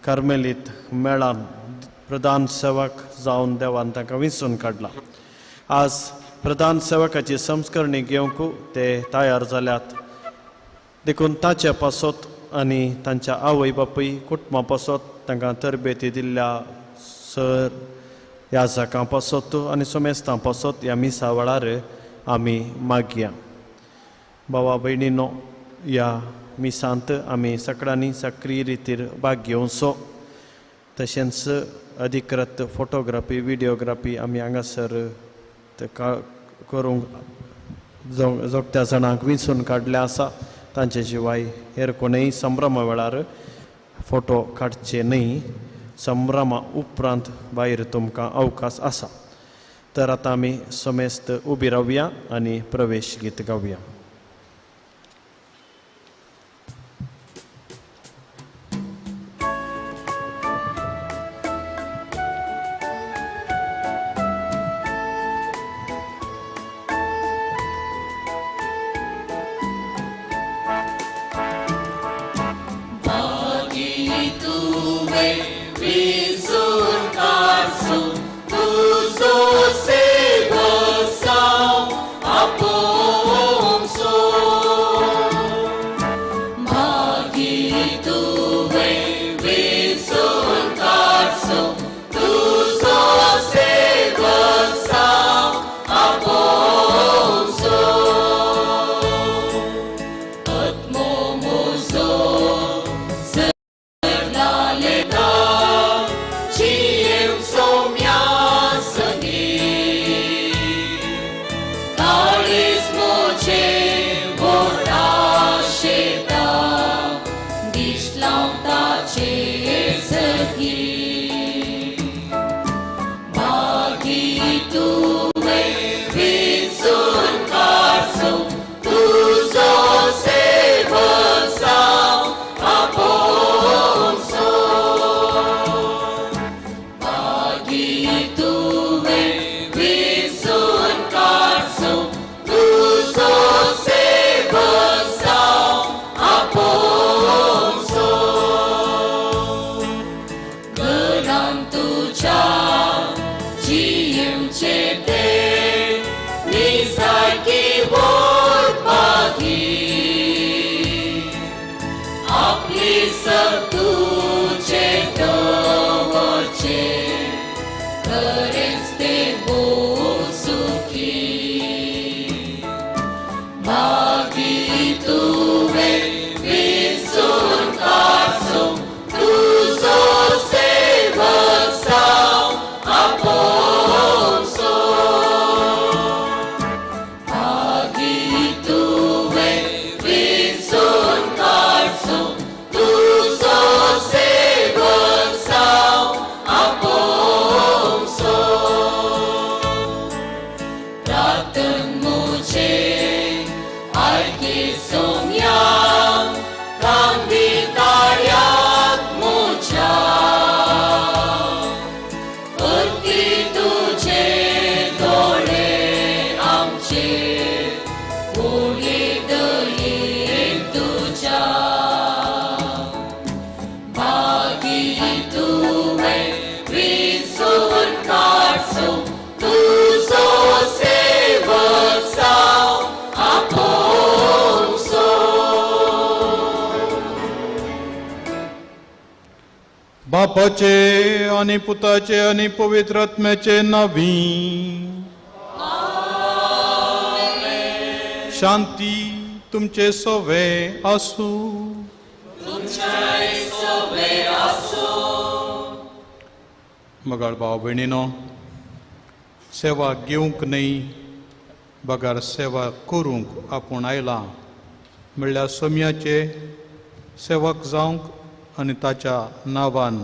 कार्मेलीत मेळान प्रधान सेवक जावन देवान तांकां विंचून काडला. आज प्रधान सेवकाची संस्करणी घेवंक ते तयार जाल्यात, देखून ताचे पासत आनी तांच्या आवय बापूय कुटुंबा पासत तांकां तरबेती दिल्ल्या सर याजकां पासत आनी सोमेस्तां पासत ह्या मिसा वेळार आमी मागया. भावा भयणीनो, ह्या मिसांत आमी सगळ्यांनी सक्रीय रितीर भाग घेवचो. तशेंच अधिकृत फोटोग्राफी विडियोग्राफी आमी हांगासर करूंक जोगत्या जाणांक विंचून काडले आसा. तांचे शिवाय हेर कोणूय संभ्रमा वेळार फोटो काडचे न्हय. संभ्रमा उपरांत भायर तुमकां अवकाश आसा. तर आतां आमी समेस्त उबी रावया आनी प्रवेश गीत गावया. बापाचे आनी पुताचे आनी पवित्र आत्म्याचे नांवी शांती तुमचे सोवे आसूं. मगाळ भाव भयणीनो, सेवा घेवंक न्हय बगर सेवा करूंक आपूण आयला म्हणल्यार सोम्याचे सेवक जावंक आनी ताच्या नांवान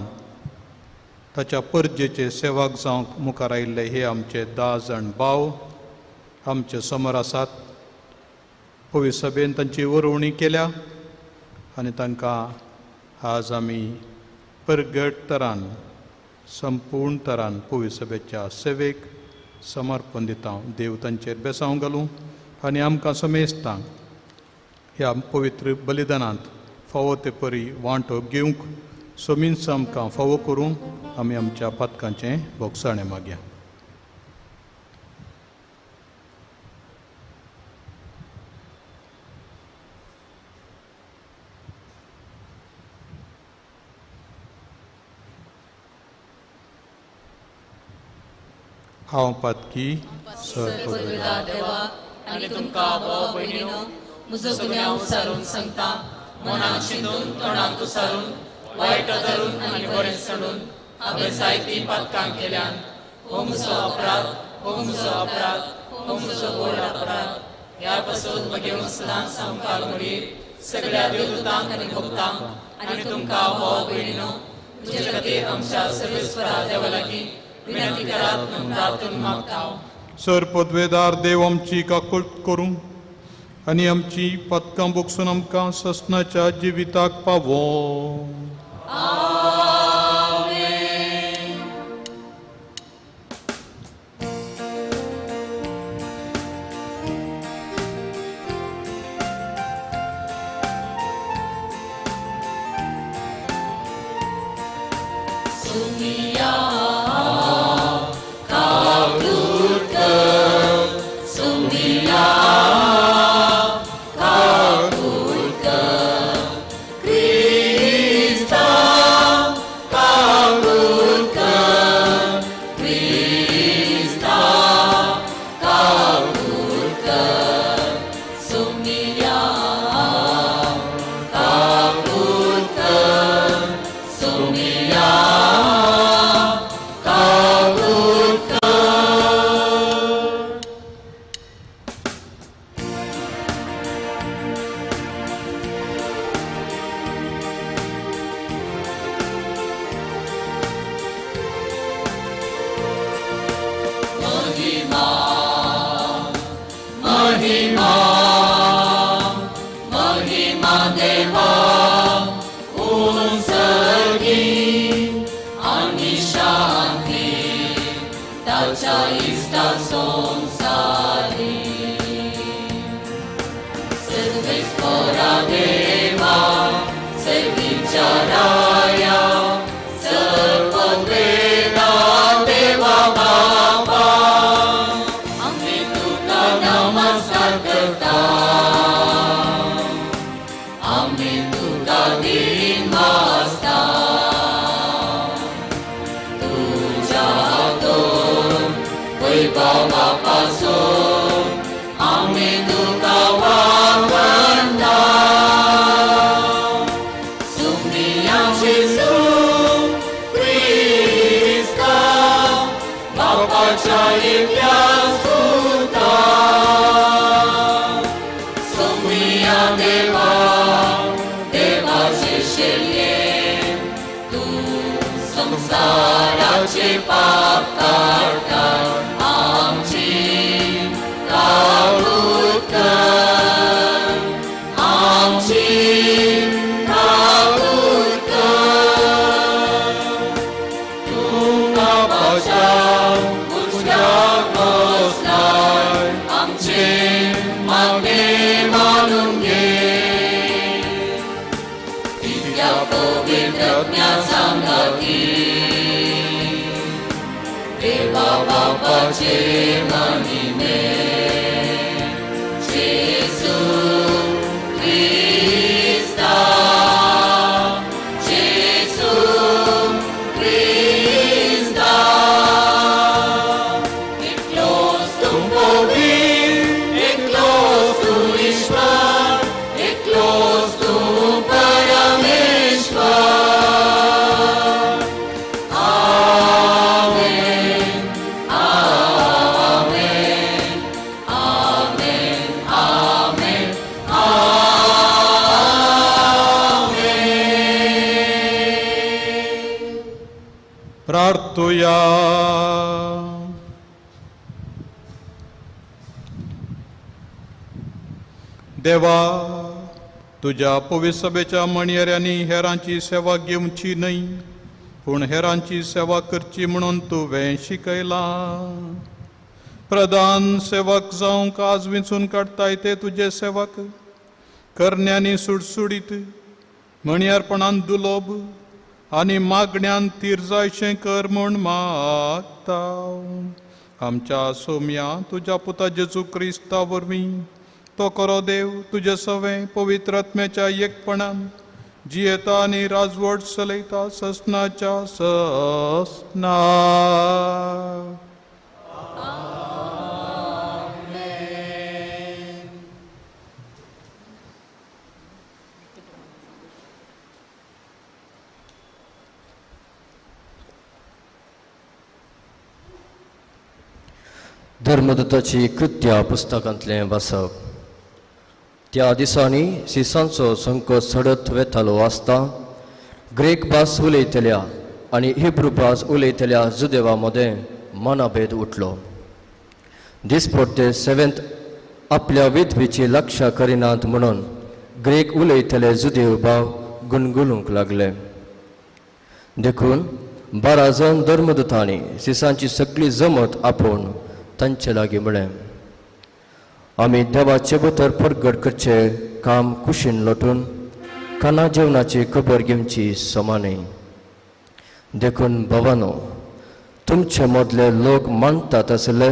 ताच्या परजेचे सेवक जावंक मुखार आयिल्ले हे आमचे 10 जाण भाव आमचे समोर आसात. पवित्र सभेन तांची वरोवणी केल्या आनी तांकां आज आमी परगट तरान संपूर्ण तरान पवित्र सभेच्या सेवेक समर्पण दिता. देव तांचेर बेसांव घालूं आनी आमकां समेस्तांक ह्या पवित्र बलिदानांत फावो ते परी वांटो घेवंक सोमीन आमकां फावो करूंक आमी आमच्या पातकांचें भोगसाणें मागया. हांव पातकी सर देवा आनी तुमकां भाव भयणीनो म्हजो गुन्यांव सारून सांगता, मनाक चिंतून तोंडाक सारून वायट धरून आनी बरें सोडून हांवें जायतीं पातकां केल्यान. हो म्हजो अपराध, हो म्हजो अपराध, हो म्हजो व्हड अपराध. ह्या पासून म्हगे सदांच सामकार मुरीर सगळ्या देवदूतांक आनी भक्तांक आनी तुमकां भाव भयणीनो म्हजे खातीर आमच्या सर्वेस्परा देवा लागीं विनंती करात म्हणून प्रार्थून मागता. सर पदवेदार देव आमची काकूट करूं आनी आमची पदकां बोगसून आमकां ससनाच्या जिविताक पावो. प्रार्थुया. देवा, तुज्या पवित्र सभेच्या मणयेऱ्यांनी हेरांची सेवा घेवची न्हय, पूण हेरांची सेवा करची म्हणून तुवें शिकयलां. प्रधान सेवक जावंक आज विंचून काडटाय ते तुजे सेवक करण्यांनी सुडसुडीत, म्हणयारपणान दुलोब, आनी मागण्यान तीर जायशें कर म्हूण मागता. आमच्या सोम्या तुज्या पुता जेजू क्रिस्ता वरवीं तो करो देव तुजे सवें पवित्र आत्म्याच्या एकपणान जियेता आनी राजवट चलयता ससनाच्या ससना. धर्मदूताची कृत्या पुस्तकांतलें वाचप. त्या दिसांनी सिसांचो संकोच चडत वेतालो आसता ग्रीक भास उलयतल्या आनी हिब्रू भास उलयतल्या जुदेवा मदें मनाभेद उठलो. दिसपट्टे सेवेंत आपल्या विधवेची लक्षा करिनात म्हणून ग्रीक उलयतले जुदेव भाव गुणगुलूंक लागले. देखून 12 जाण धर्मदूतांनी सिसांची सगळी जमत आपोवन तांचे लागीं म्हळें, आमी देवाचे भितर परगट करचें काम कुशीन लोटून खाना जेवणाची खबर घेवची समा न्हय. देखून भावानो, तुमचे मदले लोक मानतात आसले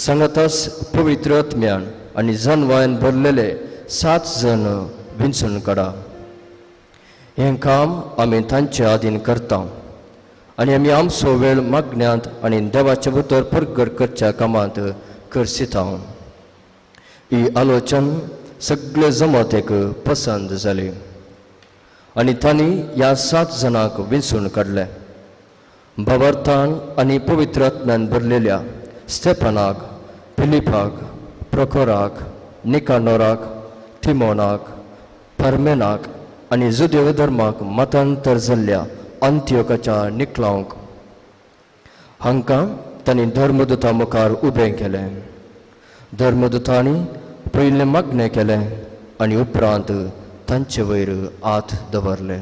सांगाताच पवित्र आत्म्यान आनी जनवायन भरलेले 7 जण विंचून काडा. हें काम आमी तांचे आदीन करता आनी आमी आमचो वेळ मागण्यांत आनी देवाचे भितर परगट करच्या कामांत करसिता. ही आलोचन सगळे जमातेक पसंत जाली आनी तांणी ह्या 7 जाणांक विंचून काडले. भावार्थान आनी पवित्र आत्म्यान भरलेल्या स्टेफनाक, फिलिपाक, प्रखोराक, निकानोराक, तिमोनाक, परमेनाक आनी जुदेव धर्माक मतांतर जाल्ल्या अंत्योकाच्या निकलावंक हांकां तांणी धर्मदूता मुखार उबें केलें. धर्मदूतांनी पयलें मागणें केलें आनी उपरांत तांचे वयर हात दवरले.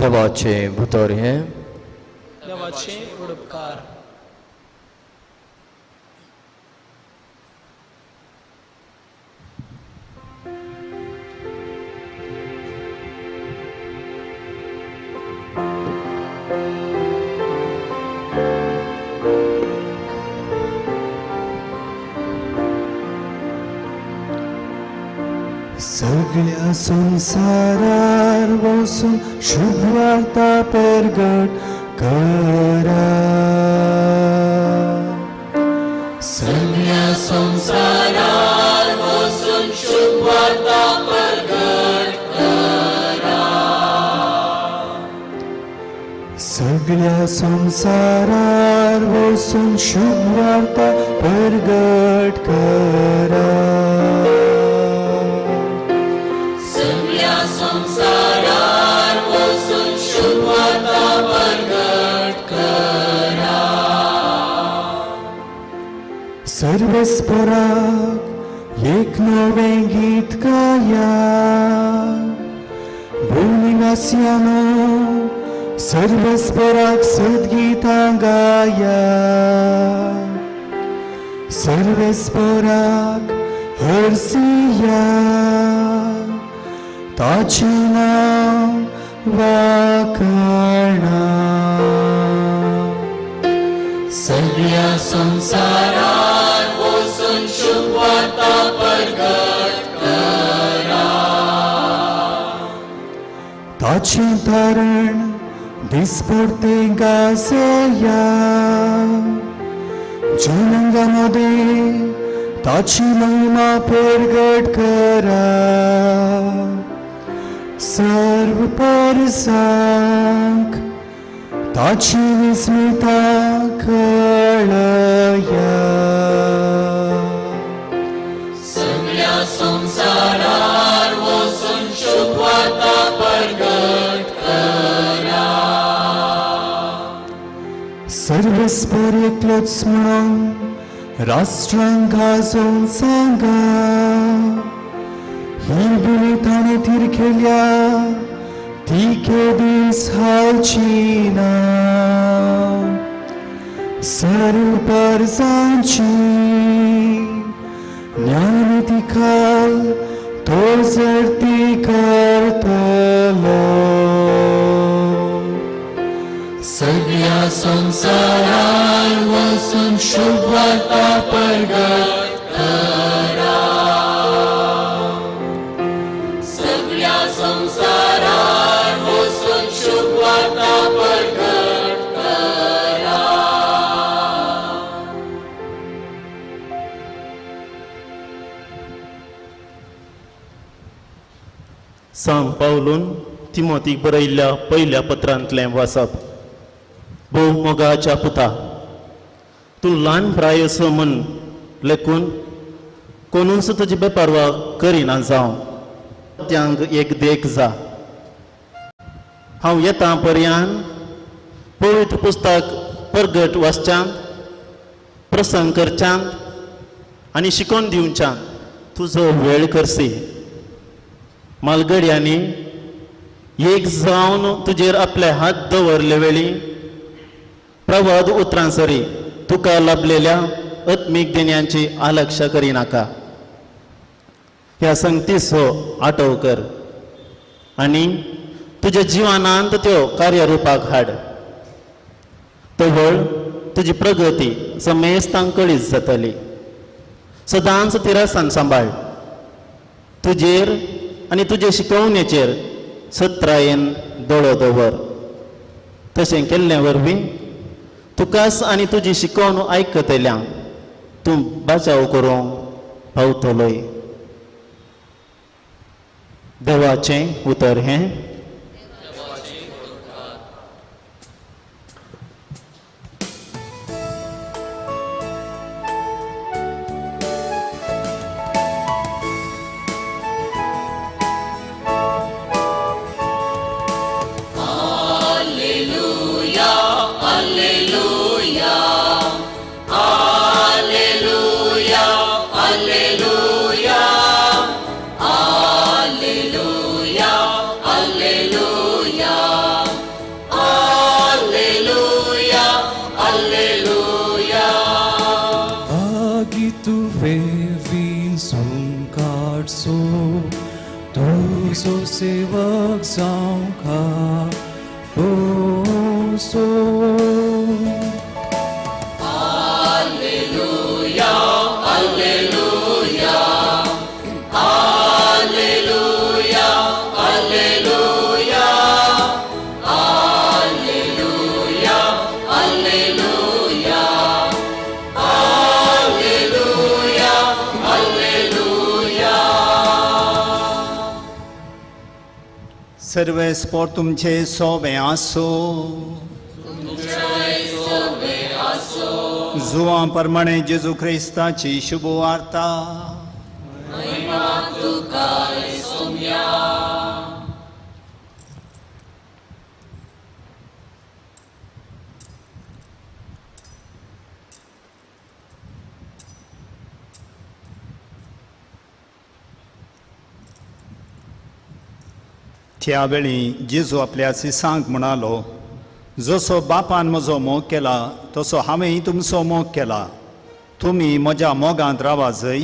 देवाचें भुतर हें देवाचें उपकार. सगळ्या संसारार वसून शुभवार्ता परगट करा. सगळ्या संसारार वसून शुभवार्ता परगट करा. सगळ्या संसारार वसून शुभवार्ता परगट करा. संसारार वसून शुभवार्ता परगट करा. सर्वस्वराक एक नवें गीत गाया. भूनिवासियानो सर्वस्वराक सद्गीतां गाया. सर्वस्वराक हर्सिया ताचें नांव वाखाणा. सगळ्या संसारार वसून शुभवार्ता परगट करा. ताचें तारण दिसपडतें गाजया. जनंगा मदें ताची महिमा परगट करा. सर्व परसांक ताची विस्मिता कळया. सगळ्या संसारार वसून शुभवार्ता परगट करा. सर्वस्वर एकलोच म्हणून राष्ट्रांक गाजोवन सांगा. ही भूमी ताणें थीर केल्या ती केदीच हालची ना. सर्व परसांची ज्ञान ती खाल तो सर्ती करतलो. सगळ्या संवसारार वचून शुभवार्ता परगट करा. सगळ्या संवसारार वचून शुभवार्ता परगट करा. सांत पावलून तिमोतीक बरयल्ल्या पयल्या पत्रांतलें वाचप. भोव मोगाच्या पुता, तूं ल्हान प्राय असो म्हूण लेखून कोणूच तुजी बेपारवा करिना जावं. त्यांक एक देख जा. हांव येता पर्यान पवित्र पुस्तक परगट वाचच्यांत, प्रसंग करच्यांत आनी शिकोवन दिवच्यांत तुजो वेळ करसी. मालगड्यांनी एक जावन तुजेर आपले हात दवरले वेळी प्रवाद उतरां सरी तुका लाभलेल्या आत्मीक देण्यांची आलक्ष करिनाका. ह्या संगतीचो आटव कर आनी तुज्या जिवनांत त्यो कार्यरुपाक हाड. तवळ तुजी प्रगती समेस्तांक कळीत जातली. सदांच तिरसान सांबाळ. तुजेर आनी तुजे शिकवणेचेर सत्रायेन दोळो दवर. तशें केल्ले वरवीं तुकाच आनी तुजी शिकवण आयकतल्यांक तूं बचाव करूंक पावतलोय. देवाचें उतर हें. सेवक जावंक पोसो. Alleluia, alleluia, alleluia, alleluia, alleluia, alleluia, alleluia, alleluia. सर्वेस्पोर तुमचे सोबे आसो. जुवां प्रमाणे जेजू क्रिस्ताची शुभवार्ता. त्या वेळी जेजू आपल्या शिसांक म्हणालो, जसो बापान म्हजो मोग केला तसो हांवेंय तुमचो मोग केला. तुमी म्हज्या मोगांत रावा जय.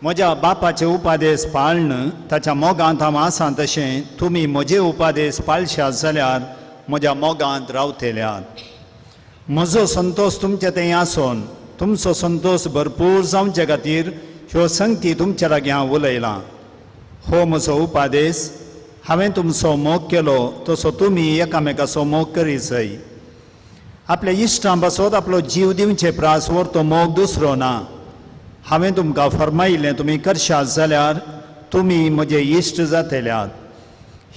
म्हज्या बापाचे उपादेश पाळन ताच्या मोगांत हांव आसा तशें तुमी म्हजे उपादेश पाळशात जाल्यार म्हज्या मोगांत रावतल्यात. म्हजो संतोश तुमचे थंय आसून तुमचो संतोश भरपूर जावचे खातीर ह्यो संगती तुमच्या लागीं हांव उलयलां. हो म्हजो उपादेश, हांवें तुमचो मोग केलो तसो तुमी एकामेकाचो मोग करीत जाय. आपल्या इश्टां पासत आपलो जीव दिवचे प्रास वर तो मोग दुसरो ना. हांवें तुमकां फर्मायिल्लें तुमी करशात जाल्यार तुमी म्हजे इश्ट जातल्यात.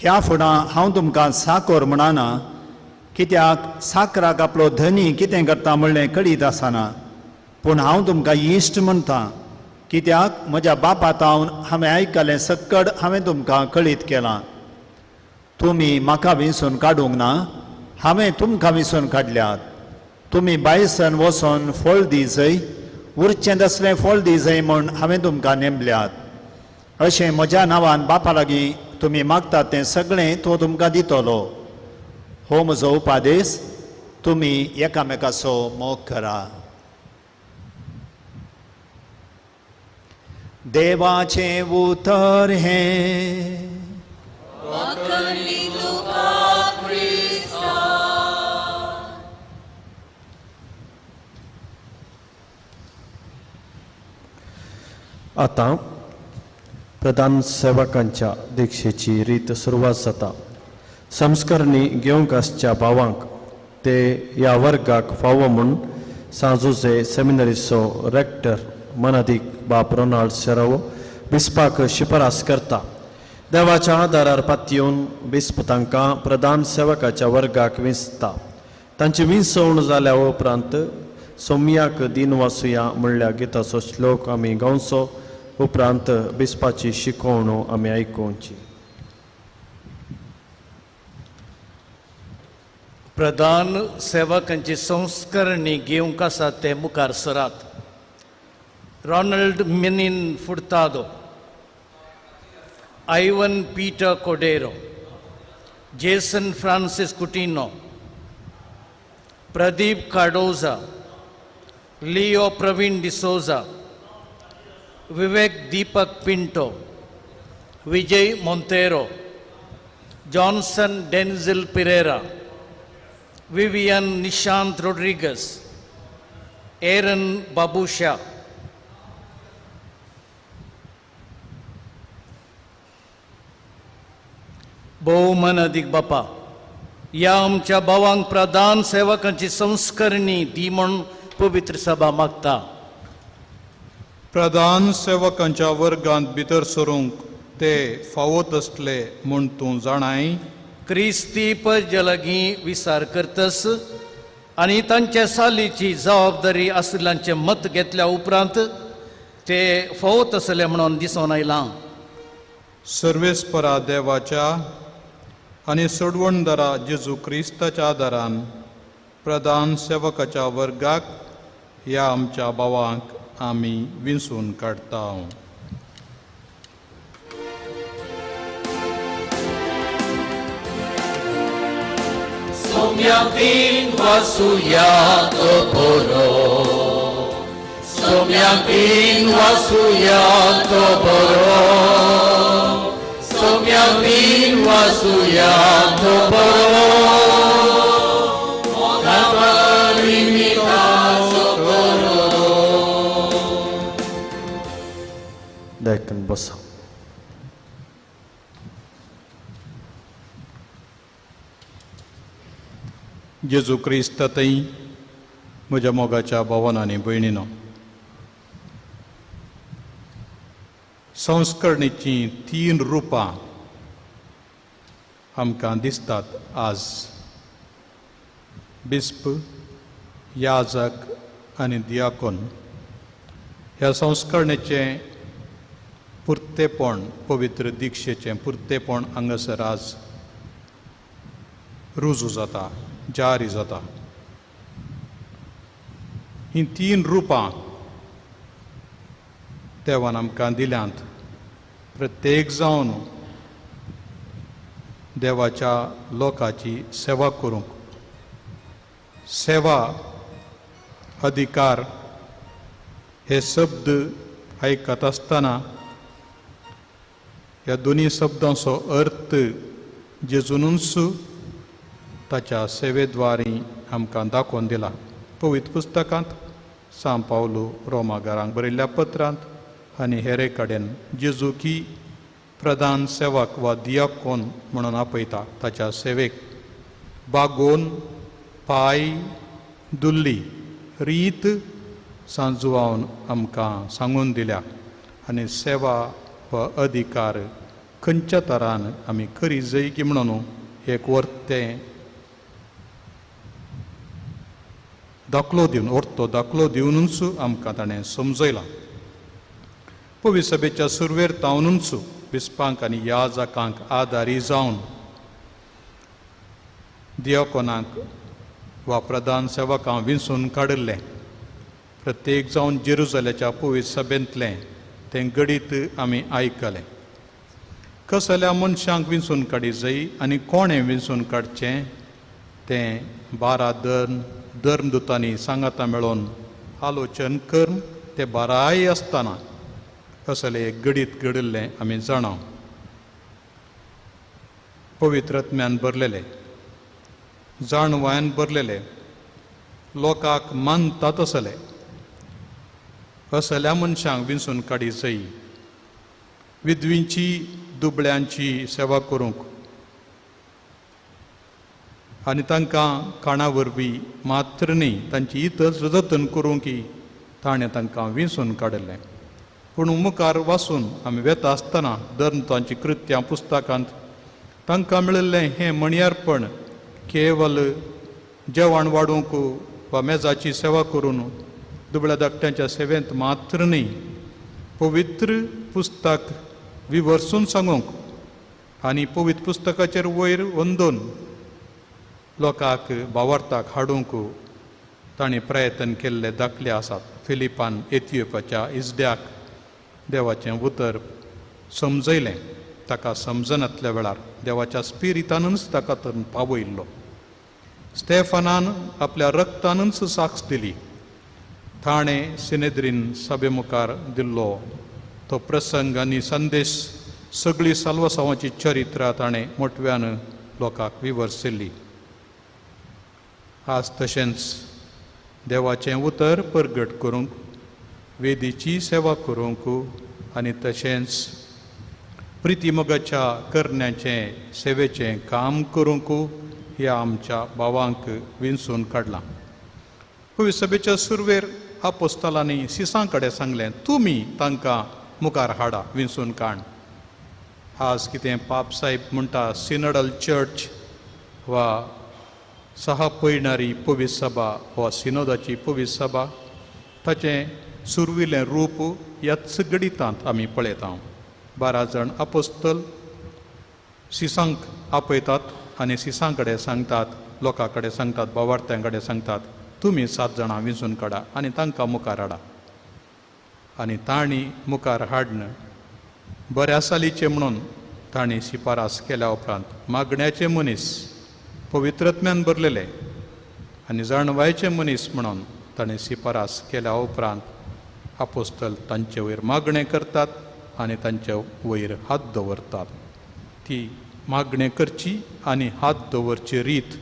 ह्या फुडां हांव तुमकां साकोर म्हणना, कित्याक साकराक आपलो धनी कितें करता म्हणलें कळीत आसना. पूण हांव तुमकां इश्ट म्हणटा, कित्याक म्हज्या बापा तावन हांवें आयकलें सक्कड हांवें तुमकां कळीत केलां. तुमी म्हाका विंचून काडूंक ना, हांवें तुमकां विंचून काडल्यात. तुमी बायसन वचोन फळ दी जय, उरचें तसलें फळ दी जय म्हूण हांवें तुमकां नेमल्यात. अशें म्हज्या नांवान बापा लागीं तुमी मागतात तें सगळें तो तुमकां दितलो. हो म्हजो उपादेश, तुमी एकामेकाचो मोग करा. देवाचें उतर हें. आतां प्रधान सेवकांच्या दीक्षेची रीत सुरवात जाता. संस्करणी घेवंक आसच्या भावांक ते ह्या वर्गाक फावो म्हूण सांजुजे सेमिनरीचो रेक्टर मनादीक बाप रोनाल्ड सेरावो बिस्पाक शिफारस करता. देवाच्या आदारार पातयेवन बिस्प तांकां प्रधान सेवकाच्या वर्गाक विंचता. तांची विंचवण जाल्या उपरांत सोम्याक दिन वासुया म्हणल्या गिताचो श्लोक आमी गावचो. उपरांत बिस्पाची शिकवण आमी आयकुची. प्रधान सेवकांची संस्करणी घेवंक आसा ते मुखार सरात. Ronald Minin Furtado, Ivan Peter Cordero, Jason Francis Coutinho, Pradeep Cardoza, Leo Praveen D'Souza, Vivek Deepak Pinto, Vijay Monteiro, Johnson Denzil Pereira, Vivian Nishant Rodrigues, Aaron Babusha. भोवमान अदीक बापा, ह्या आमच्या भावांक प्रधान सेवकांची संस्करणी दी म्हूण पवित्र सभा मागता. प्रधान सेवकांच्या वर्गांत भितर सरूंक ते फावत आसले म्हूण तूं जाणाय. क्रिस्ती पजलगी विचार करतस आनी तांच्या सालीची जबाबदारी आशिल्ल्यांचें मत घेतल्या उपरांत ते फावत आसले म्हणून दिसून आयलां. सर्वेस्परा देवाच्या आनी सोडवणदारा जेजू क्रिस्ताच्या आदारान प्रधान सेवकाच्या वर्गाक ह्या आमच्या भावांक आमी विंचून काडटा. सोम्या बीन वासुया तो बरो, सोम्या बीन वासुया तो बरो, सोम्या बीन वासुया तो बरो, देखून बसा. जेजू क्रिस्त थंय म्हज्या मोगाच्या भावान आनी भयणीनो, संस्करणीचीं तीन रुपां आमकां दिसतात आज. बिस्प, याजक आनी दियाकोन ह्या संस्करणेचें पुर्तेपण, पवित्र दीक्षेचें पुर्तेपण हांगासर आज रुजू जाता, जारी जाता. हीं तीन रुपां देवान आमकां दिल्यांत. प्रत्येक जावन देवाच्या लोकाची सेवा करूंक. सेवा, अधिकार हे शब्द आयकत आसतना ह्या दोनी शब्दांचो अर्थ जेजूनच ताच्या सेवेद्वारी आमकां दाखोवन दिला. पवित्र पुस्तकांत सांव पावलो रोमागारांक बरयल्ल्या पत्रांत आनी हेरे कडेन जेजू की प्रधान सेवक वा दियाकोन म्हणून आपयता. ताच्या सेवेक बागोवन पांय दुल्ली रीत सांजुवावन आमकां सांगून दिल्या आनी सेवा वा अधिकार खंयच्या तरान आमी खरी जय की म्हणून एक वर्तें दाखलो दिवन, orto दाखलो दिवनूच आमकां ताणें समजयलां. पवित्र सभेच्या सुरवेर तावनूच बिस्पांक आनी याजकांक आदारी जावन दियाकोनाक वा प्रधान सेवकांक विंचून काडिल्लें. प्रत्येक जावन जेरुजलेच्या पवित्र सभेंतलें तें घडीत आमी आयकलें. कसल्या मनशांक विंचून काडी जाय आनी कोणें विंचून काडचें तें 12 धर्मदुतांनी सांगाता मेळोवन आलोचन करून ते बाराय आसतना असलें एक गडीत घडिल्लें आमी जाणा. पवित्र आत्म्यान भरलेले, जाणवायन भरलेले, लोकांक मानतात असले असल्या मनशांक विंचून काडी जाय. विधवींची दुबळ्यांची सेवा करूंक आनी तांकां काणा वरवीं मात्र न्ही तांची इतच जतन करूंक की ताणें तांकां विंचून काडिल्लें. पूण मुखार वाचून आमी वेता आसतना धर्म तांची कृत्यां पुस्तकांत तांकां मेळिल्लें हें मणयारपण केवल जेवण वाडूंक वा मेजाची सेवा करून दुबळ्या धाकट्यांच्या सेवेंत मात्र न्ही, पवित्र पुस्तक विवर्सून सांगूंक आनी पवित्र पुस्तकाचेर वयर वंदून लोकांक भावार्थाक हाडूंक तांणी प्रयत्न केल्ले दाखले आसात. फिलिपान एथियोपियाच्या इजड्याक देवाचें उतर समजयलें, ताका समजनातल्या वेळार देवाच्या स्पिरितानूच ताका तर पावयल्लो. स्टेफनान आपल्या रक्तानूच साक्ष दिली. ताणें सिनेद्रीन सभे मुखार दिल्लो तो प्रसंग आनी संदेश सगळी साल्वासांवाची चरित्रां ताणें मोटव्यान लोकांक विवर्सिल्ली. आज तशेंच देवाचें उतर परगट करूंक, वेदीची सेवा करूंक आनी तशेंच प्रितीमोगाच्या करण्याचें सेवेचें काम करूंक ह्या आमच्या भावांक विंचून काडलां. पवित्र सभेच्या सुरवेर आपोस्तलांनी सिसां कडेन सांगलें, तुमी तांकां मुखार हाडा, विंचून काड. आज कितें पाप साहेब म्हणटा सिनडल चर्च वा सहा पयणारी पवित्र सभा वा सिनोदाची पवित्र सभा, ताचें सुरविलें रूप ह्याच गणितांत आमी पळयता. 12 जाण आपोस्तल सिसांक आपयतात आनी सिसां कडेन सांगतात, लोकां कडेन सांगतात, भावार्थ्यां कडेन सांगतात, तुमी 7 जाणां विंचून काडा आनी तांकां मुखार हाडा. आनी तांणी मुखार हाडन बऱ्या सालीचें म्हणून तांणी शिफारस केल्या उपरांत मागण्याचे मनीस पवित्रत्म्यान भरलेले आनी जाणवायचे मनीस म्हणून ताणें शिफारस केल्या उपरांत आपोस्तल तांचे वयर मागणें करतात आनी तांचे वयर हात दवरतात. ती मागणें करची आनी हात दवरची रीत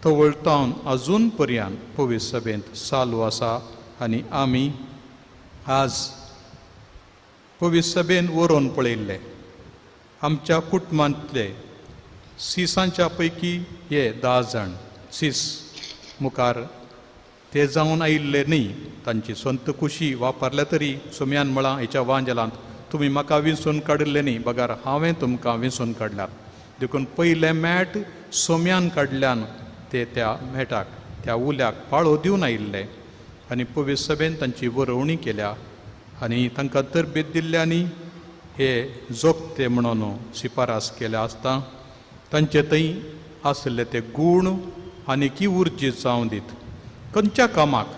तवळतावन अजून पर्यंत पवित्र सभेंत चालू आसा. आनी आमी आज पवित्र सभेन वरोवन पळयल्ले आमच्या कुटुंबांतले सिसांच्या पैकी हे 10 जाण सीस मुखार ते जावन आयिल्ले न्ही, तांची स्वंत कुशी वापरल्या तरी सोम्यान म्हळां हेच्या वांजेलांत, तुमी म्हाका विंचून काडिल्ले न्ही बगर हांवें तुमकां विंचून काडल्यात. देखून पयलें मॅट सोम्यान काडल्यान ते त्या मॅटाक त्या उल्याक पाळो दिवन आयिल्ले आनी पवित्र सभेन तांची वरोवणी केल्या आनी तांकां तरबेत दिल्ल्यांनी हे जोगते म्हणून शिफारस केल्या आसता तांचे थंय आसले ते गूण आनी की उर्जीत जावं दीत. खंयच्या कामाक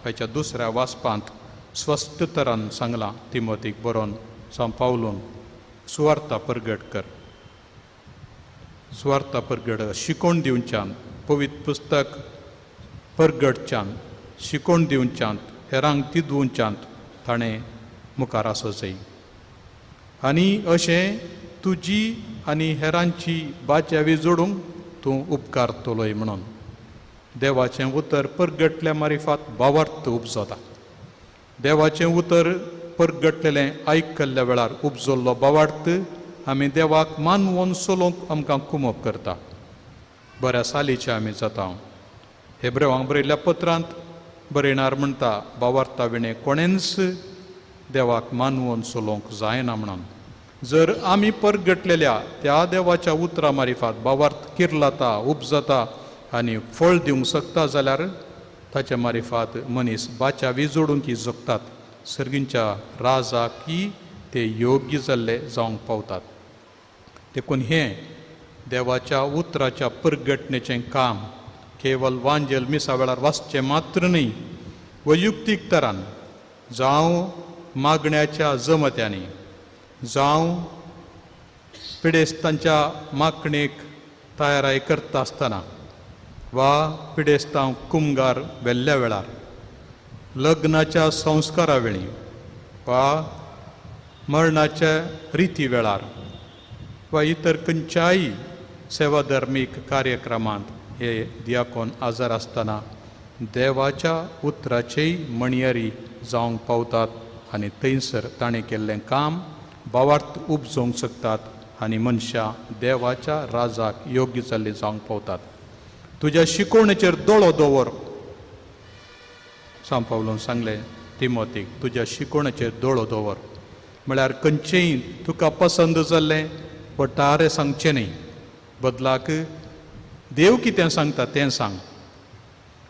हाच्या दुसऱ्या वाचपांत स्वस्थ तरान सांगलां तिमोतीक बरोवन सांव पावलून, सुवार्ता परगट कर, सुवार्ता परगट शिकोवन दिवच्यान, पवित्र पुस्तक परगटच्यान शिकोवन दिवच्यांत, हेरांक तिदवच्यात ताणें मुखार आसो जाय. आनी अशें तुजी आनी हेरांची बाच्यावी जोडूंक तूं उपकारतलोय म्हणून देवाचें उतर परगटल्या मारिफात भावार्थ उपजता. देवाचें उतर परगटलेलें आयकल्ल्या वेळार उपजल्लो भावार्थ आमी देवाक मानवोन चलोवंक आमकां कुमक करता. बऱ्या सालीचे आमी जाता. हेब्रेवांक बरयल्ल्या पत्रांत बरयणार म्हणटा, भावार्था विणें कोणेंच देवाक मानवोन चलोवंक जायना म्हणून. जर आमी परगटलेल्या त्या देवाच्या उतरा मारिफात भावार्थ किर्लाता, उपजता आनी फळ दिवंक शकता जाल्यार ताच्या मारिफात मनीस बाच्यावी जोडूंक की जगतात, सर्गींच्या राजाकी ते योग्य जाल्ले जावंक पावतात. देखून हें देवाच्या उतराच्या परगटणेचें काम केवल वांजेल मिसा वेळार वाचचें मात्र न्ही, वैयुक्तीक तरान जावं मागण्याच्या जमत्यांनी, जावं पिडेस्तांच्या मागणेक तयाराय करता आसतना वा पिडेस्तांक कुमगार व्हेल्ल्या वेळार, लग्नाच्या संस्कारा वेळी वा मरणाच्या रिती वेळार वा इतर खंयच्याय सेवाधर्मीक कार्यक्रमांत हे दियाकोन आजार आसतना देवाच्या उतराचेय म्हणयारी जावंक पावतात आनी थंयसर ताणें केल्लें काम भावार्थ उपजोवंक शकतात आनी मनशां देवाच्या राजाक योग्य जाल्ली जावंक पावतात. तुज्या शिकोवणेचेर दोळो दवर, सांव पावलून सांगलें तिमोतीक, तुज्या शिकोवणेचेर दोळो दवर म्हळ्यार खंयचेंय तुका पसंद जाल्लें वटारे सांगचें न्ही, बदलाक देव कितें सांगता तें सांग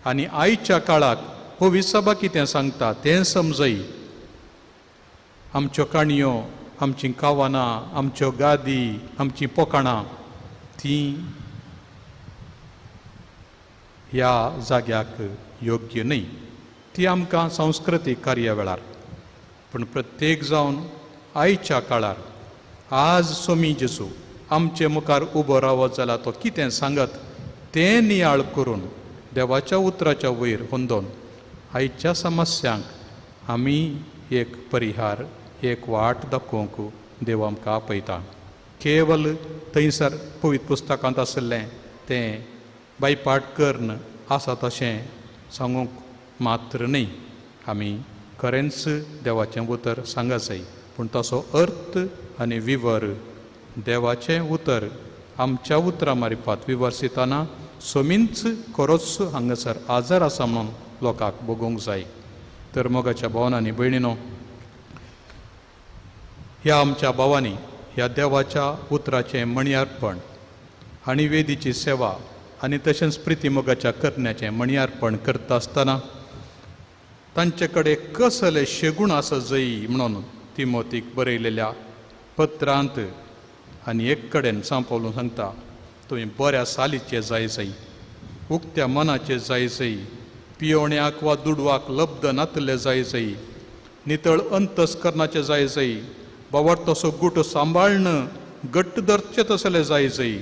आनी आयच्या काळाक पवित्र सभा कितें सांगता तें समजय. आमच्यो काणयो, आमचीं कावनां, आमच्यो गादी, आमचीं पोकाणां तीं ह्या जाग्याक योग्य न्ही, ती आमकां सांस्कृतीक कार्या वेळार. पूण प्रत्येक जावन आयच्या काळार आज सोमी जेजू आमचे मुखार उबो रावत जाल्यार तो कितें सांगत तें नियाळ करून देवाच्या उतराच्या वयर होंदोवन आयच्या समस्यांक आमी एक परिहार, एक वाट दाखोवंक देव आमकां आपयता. केवल थंयसर पवित्र पुस्तकांत आशिल्लें तें बायपाट करून आसा तशें सांगूंक मात्र न्ही, आमी खरेंच देवाचें उतर सांगा जाय, पूण तसो अर्थ आनी विवर देवाचें उतर आमच्या उतरां मारिफात विवर्सितना सोमींच खरोच हांगासर आजार आसा म्हणून लोकांक बगोवंक जाय. तर मोगाच्या भावान आनी भयणीनो, ह्या आमच्या भावांनी ह्या देवाच्या उतराचें मणयार्पण आनी वेदीची सेवा आनी तशेंच प्रितीमोगाच्या करण्याचें मणयार्पण करता आसतना तांचे कडेन कसले शेगूण आसा जय म्हणून तिमोतीक बरयलेल्या पत्रांत आनी एक कडेन सांपवलून सांगता, तुमी बऱ्या सालीचे जाय जाय, उक्त्या मनाचे जाय जाय, पियोण्याक वा दुडवाक लब्ध नातले जाय जाय, नितळ अंतस्करणाचे जाय जाय, बाबा तसो गुट सांबाळण घट्ट धरचे तसले जाय जाय.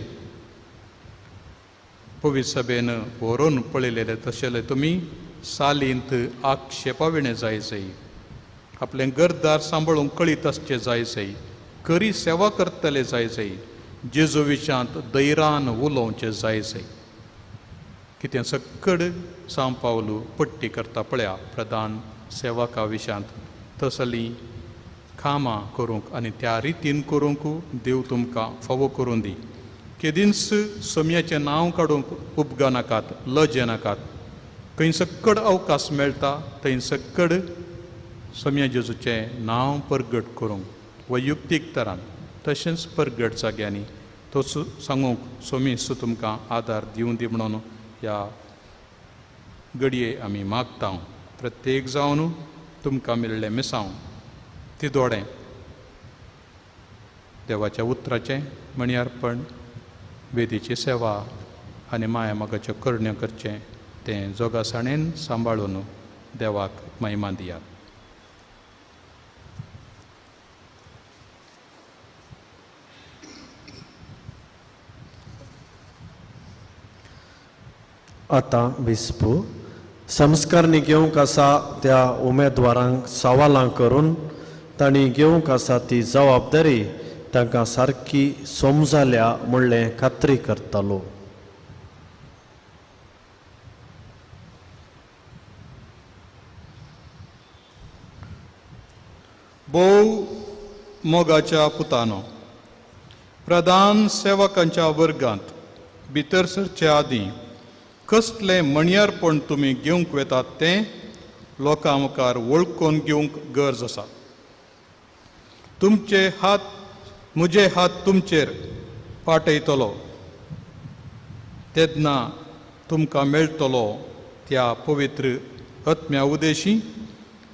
पवित्र सभेन व्हरून पळयलेले तशेले तुमी सालींत आक्षेपा विणें जाय जाय, आपलें घरदार सांबाळूंक कळीत आसचें जाय जाय, खरी सेवा करतले जाय जाय, जेजू विशांत दैरान उलोवचें जाय जाय. कितें सक्कड सांव पावलू पट्टी करता पळया प्रधान सेवका विशांत तसलीं कामां करूंक आनी त्या रितीन करूंक देव तुमकां फावो करून दी. केदींच सोम्याचें नांव काडूंक उपगनाकात, लजेनाकात. खंय सक्कड अवकाश मेळटा थंय सक्कड सोम्या जेजूचें नांव परगट करूंक वैयुक्तीक तरान तशेंच परगट जाग्यांनी तोच सांगूंक सोमीस तुमकां आदार दिवं दी म्हणून ह्या घडये आमी मागता. प्रत्येक जावन तुमकां मेळिल्लें मिसांव तिदोडें देवाच्या उतराचें मणयार्पण, वेदीची सेवा आनी माया मोगाच्यो करण्यो करचें तें जोगासाणेन सांबाळून देवाक महिमा दियात. आतां बिस्पू संस्कारणी घेवंक आसा त्या उमेदवारांक सवालां करून तांणी घेवंक आसा ती जबाबदारी तांकां सारकी समजाल्या म्हणलें खात्री करतालो. भोव मोगाच्या पुतानो, प्रधान सेवकांच्या वर्गांत भितर सरचे आदीं कसलें मणयार्पण तुमी घेवंक वेतात तें लोकां मुखार वळखून घेवंक गरज आसा. तुमचे हात म्हजे हात तुमचेर पाटयतलो तेन्ना तुमकां मेळटलो त्या पवित्र आत्म्या उदेशी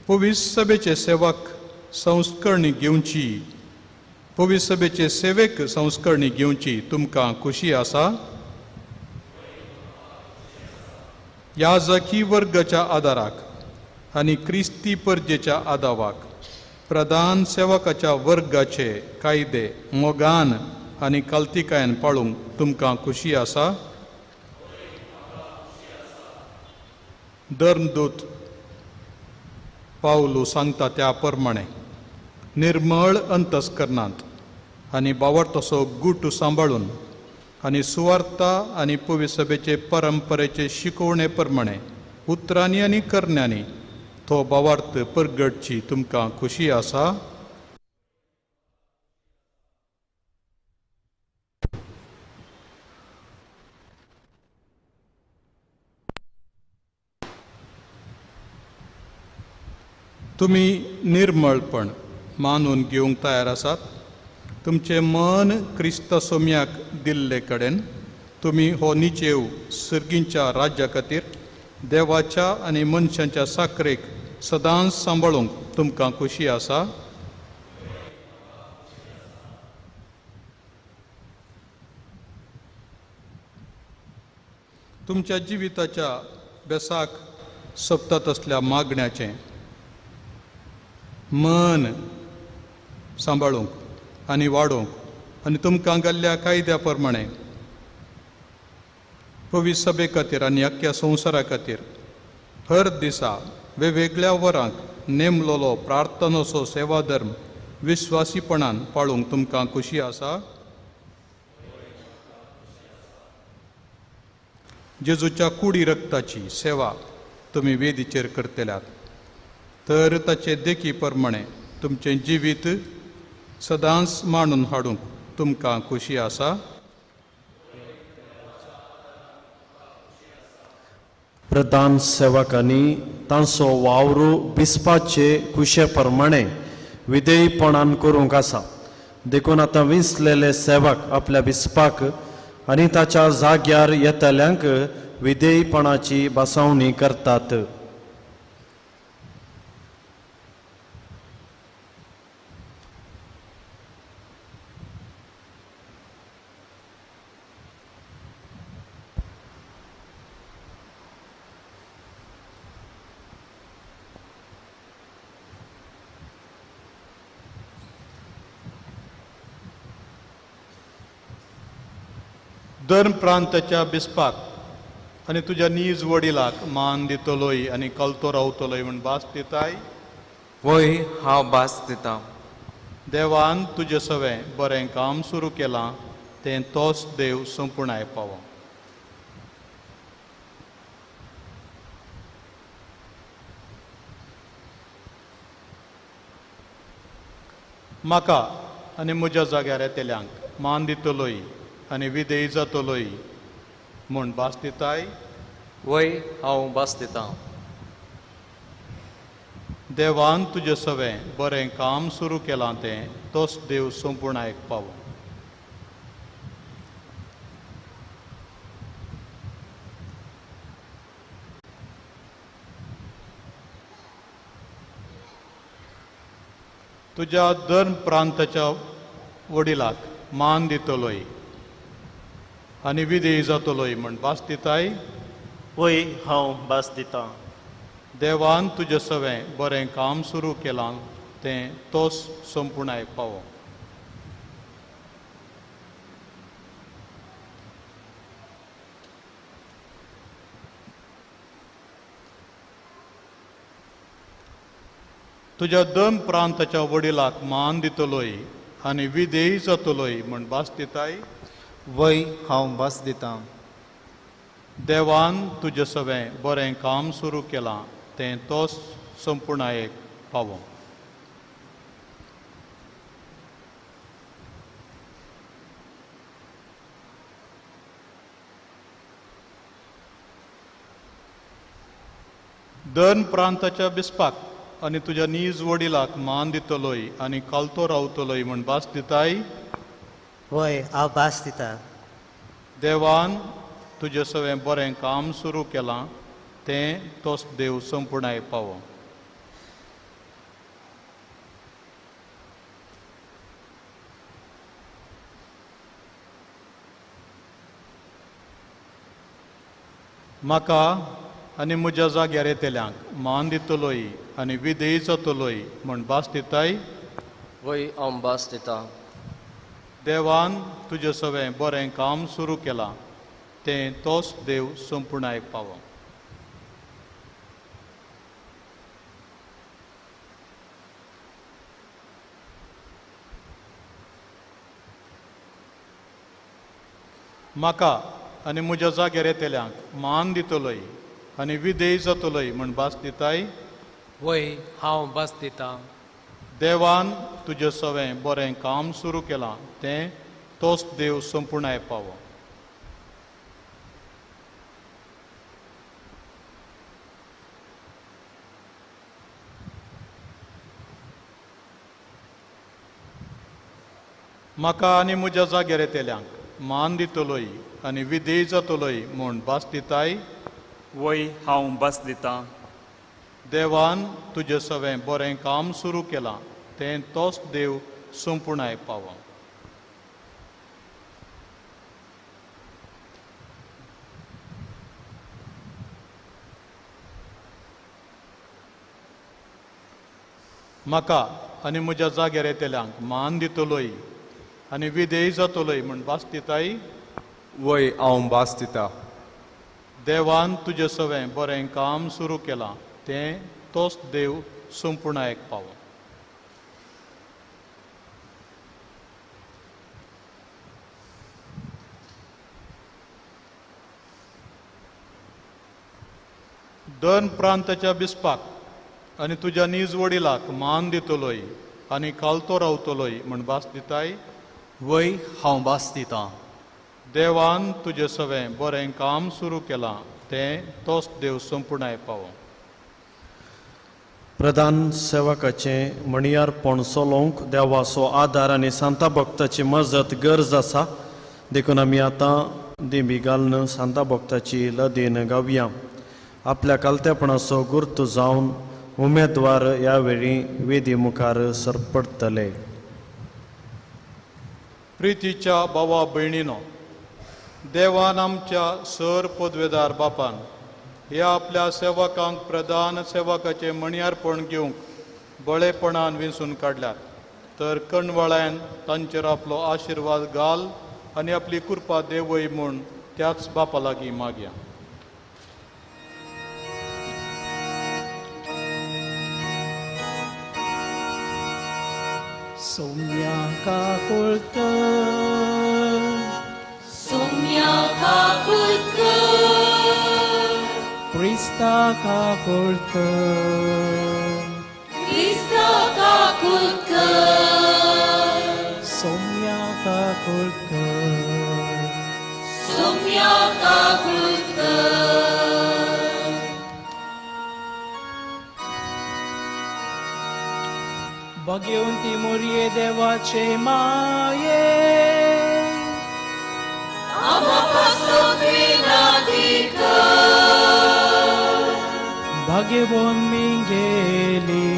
पवित्र सभेचे सेवक संस्करणी घेवची, पवित्र सभेचे सेवेक संस्करणी घेवची तुमकां खुशी आसा. याजकी वर्गाच्या आदाराक आनी क्रिस्ती परजेच्या आदावाक प्रधान सेवकाच्या वर्गाचे कायदे मोगान आनी कालतिकायेन पाळूंक तुमकां खुशी आसा. धर्मदूत पावलू सांगता त्या प्रमाणे निर्मळ अंतस्करणांत आनी बावडतसो गुट सांबाळून आनी सुवार्ता आनी पवित्र सभेचे परंपरेचे शिकोवणे प्रमाणे उतरांनी आनी करण्यांनी तो भावार्थ परगटची तुमकां खुशी आसा. तुमी निर्मळपण मानून घेवंक तयार आसात. तुमचें मन क्रिस्त सोम्याक दिल्ले कडेन तुमी हो निचेव सर्गींच्या राज्या खातीर देवाच्या आनी मनशांच्या साकरेक सदांच सांबाळूंक तुमकां खुशी आसा. तुमच्या जिविताच्या बेसाक सोबता तसल्या मागण्याचें मन सांबाळूंक आनी वाडोवंक आनी तुमकां घाल्ल्या कायद्या प्रमाणे पवित्र सभे खातीर आनी अख्ख्या संवसारा खातीर हर दिसा वेगवेगळ्या वरांक नेमलोलो प्रार्थनाचो सेवाधर्म विस्वासीपणान पाळूंक तुमकां खुशी आसा. जेजूच्या कुडी रक्ताची सेवा तुमी वेदीचेर करतल्यात तर ताचे देखी प्रमाणे तुमचें जिवीत सदांच मांडून हाडूंक तुमकां खुशी आसा. प्रधान सेवकांनी तांचो वावरू बिस्पाचे खुशे प्रमाणे विधेयपणान करूंक आसा. देखून आतां विंचलेले सेवक आपल्या बिस्पाक आनी ताच्या जाग्यार येतल्यांक विधेयपणाची बसावणी करतात. धर्म प्रांताच्या बिस्पाक आनी तुज्या नीज वडिलाक मान दितलोय आनी कलतो रावतलोय म्हूण भास दिताय. वय हांव भास दितां. देवान तुजें सवें बरें काम सुरू केलां तें तोच देव संपुणाय पावो. म्हाका आनी म्हज्या जाग्यार येतल्यांक मान दितलोय आनी विधेय जातलोय म्हूण भास दिताय. वय हांव भास दितां. देवान तुजें सवें बरें काम सुरू केलां तें तोच देव संपुणायक पावो. तुज्या धर्म प्रांताच्या वडिलाक मान दितलोय आनी विधेय जातलोय म्हूण भास दिताय. वय हांव भास दितां. देवान तुजें सवें बरें काम सुरू केलां तें तोच संपुणाय पावो. तुज्या दम प्रांताच्या वडिलाक मान दितलोय आनी विधेय जातलोय म्हूण भास दिताय. वय हांव भास दितां. देवान तुजें सवें बरें काम सुरू केलां तें तोच संपुणायेक पावो. दन प्रांताच्या बिस्पाक आनी तुज्या नीज वडिलाक मान दितलोय आनी कालतो रावतलोय म्हूण भास दिताय. वय हांव भास दितां. देवान तुजें सवें बरें काम सुरू केलां तें तोच देव संपुणाय पावो. म्हाका आनी म्हज्या जाग्यार येतल्यांक मान दितलोय आनी विधेय जातलोय म्हूण भास दिताय. वय हांव भास दितां. देवान तुजें सवें बरें काम सुरू केलां तें तोच देव संपुणाय पावो. म्हाका आनी म्हज्या जाग्यार येतल्यांक मान दितलोय आनी विधेय जातलोय म्हूण भास दिताय? वय, हांव भास दितां. देवान तुजें सवें बरें काम सुरू केलां तें तोच देव संपुर्णाय पावो. म्हाका आनी म्हज्या जाग्यार येतल्यांक मान दितलोय आनी विधेय जातलोय म्हूण भास दिताय? वय, हांव भास दितां. देवान तुजें सवें बरें काम सुरू केलां तें तोच देव संपुर्णाय पावो. म्हाका आनी म्हज्या जाग्यार येतल्यांक मान दितलोय आनी विधेय जातलोय म्हूण भास दिताय? वय, हांव भास दितां. देवान तुजें सवें बरें काम सुरू केलां तें तोच देव संपुर्णायक पावो. दोन प्रांताच्या बिस्पाक आनी तुज्या नीज वडिलाक मान दितलोय आनी कालतो रावतलोय म्हूण भास दिताय? वय, हांव भास दितां. देवान तुजें सवें बरें काम सुरू केलां तें तोच देव संपुर्णाय पावो. प्रधान सेवकाचें म्हणयारपण चलोवंक देवाचो आदार आनी सांता भक्ताची मजत गरज आसा, देखून आमी आतां दिंबी घालून सांता भक्ताची लदीन गावया. आपल्या कालतेपणाचो गुर्त जावन उमेदवार ह्या वेळी वेदी मुखार सरपडटले. प्रितीच्या भावा भयणीनो, देवान आमच्या सर पदवेदार बापान ह्या आपल्या सेवकांक प्रधान सेवकाचें म्हणयारपण घेवंक बळेपणान विंचून काडल्यात, तर कणवळ्यान तांचेर आपलो आशिर्वाद घाल आनी आपली कृपा देवय म्हूण त्याच बापा लागीं मागया. सोम्या काकुळकर, सोम्या काकुळकर, क्रिस्ता काकुळकर, क्रिस्ता काकुळकर, सोम्या काकुळकर, सोम्या काकुळकर. भगवंती मोरये देवाचे माये, आम्हा पासून विनंती कर. भगवंत मिंगेली,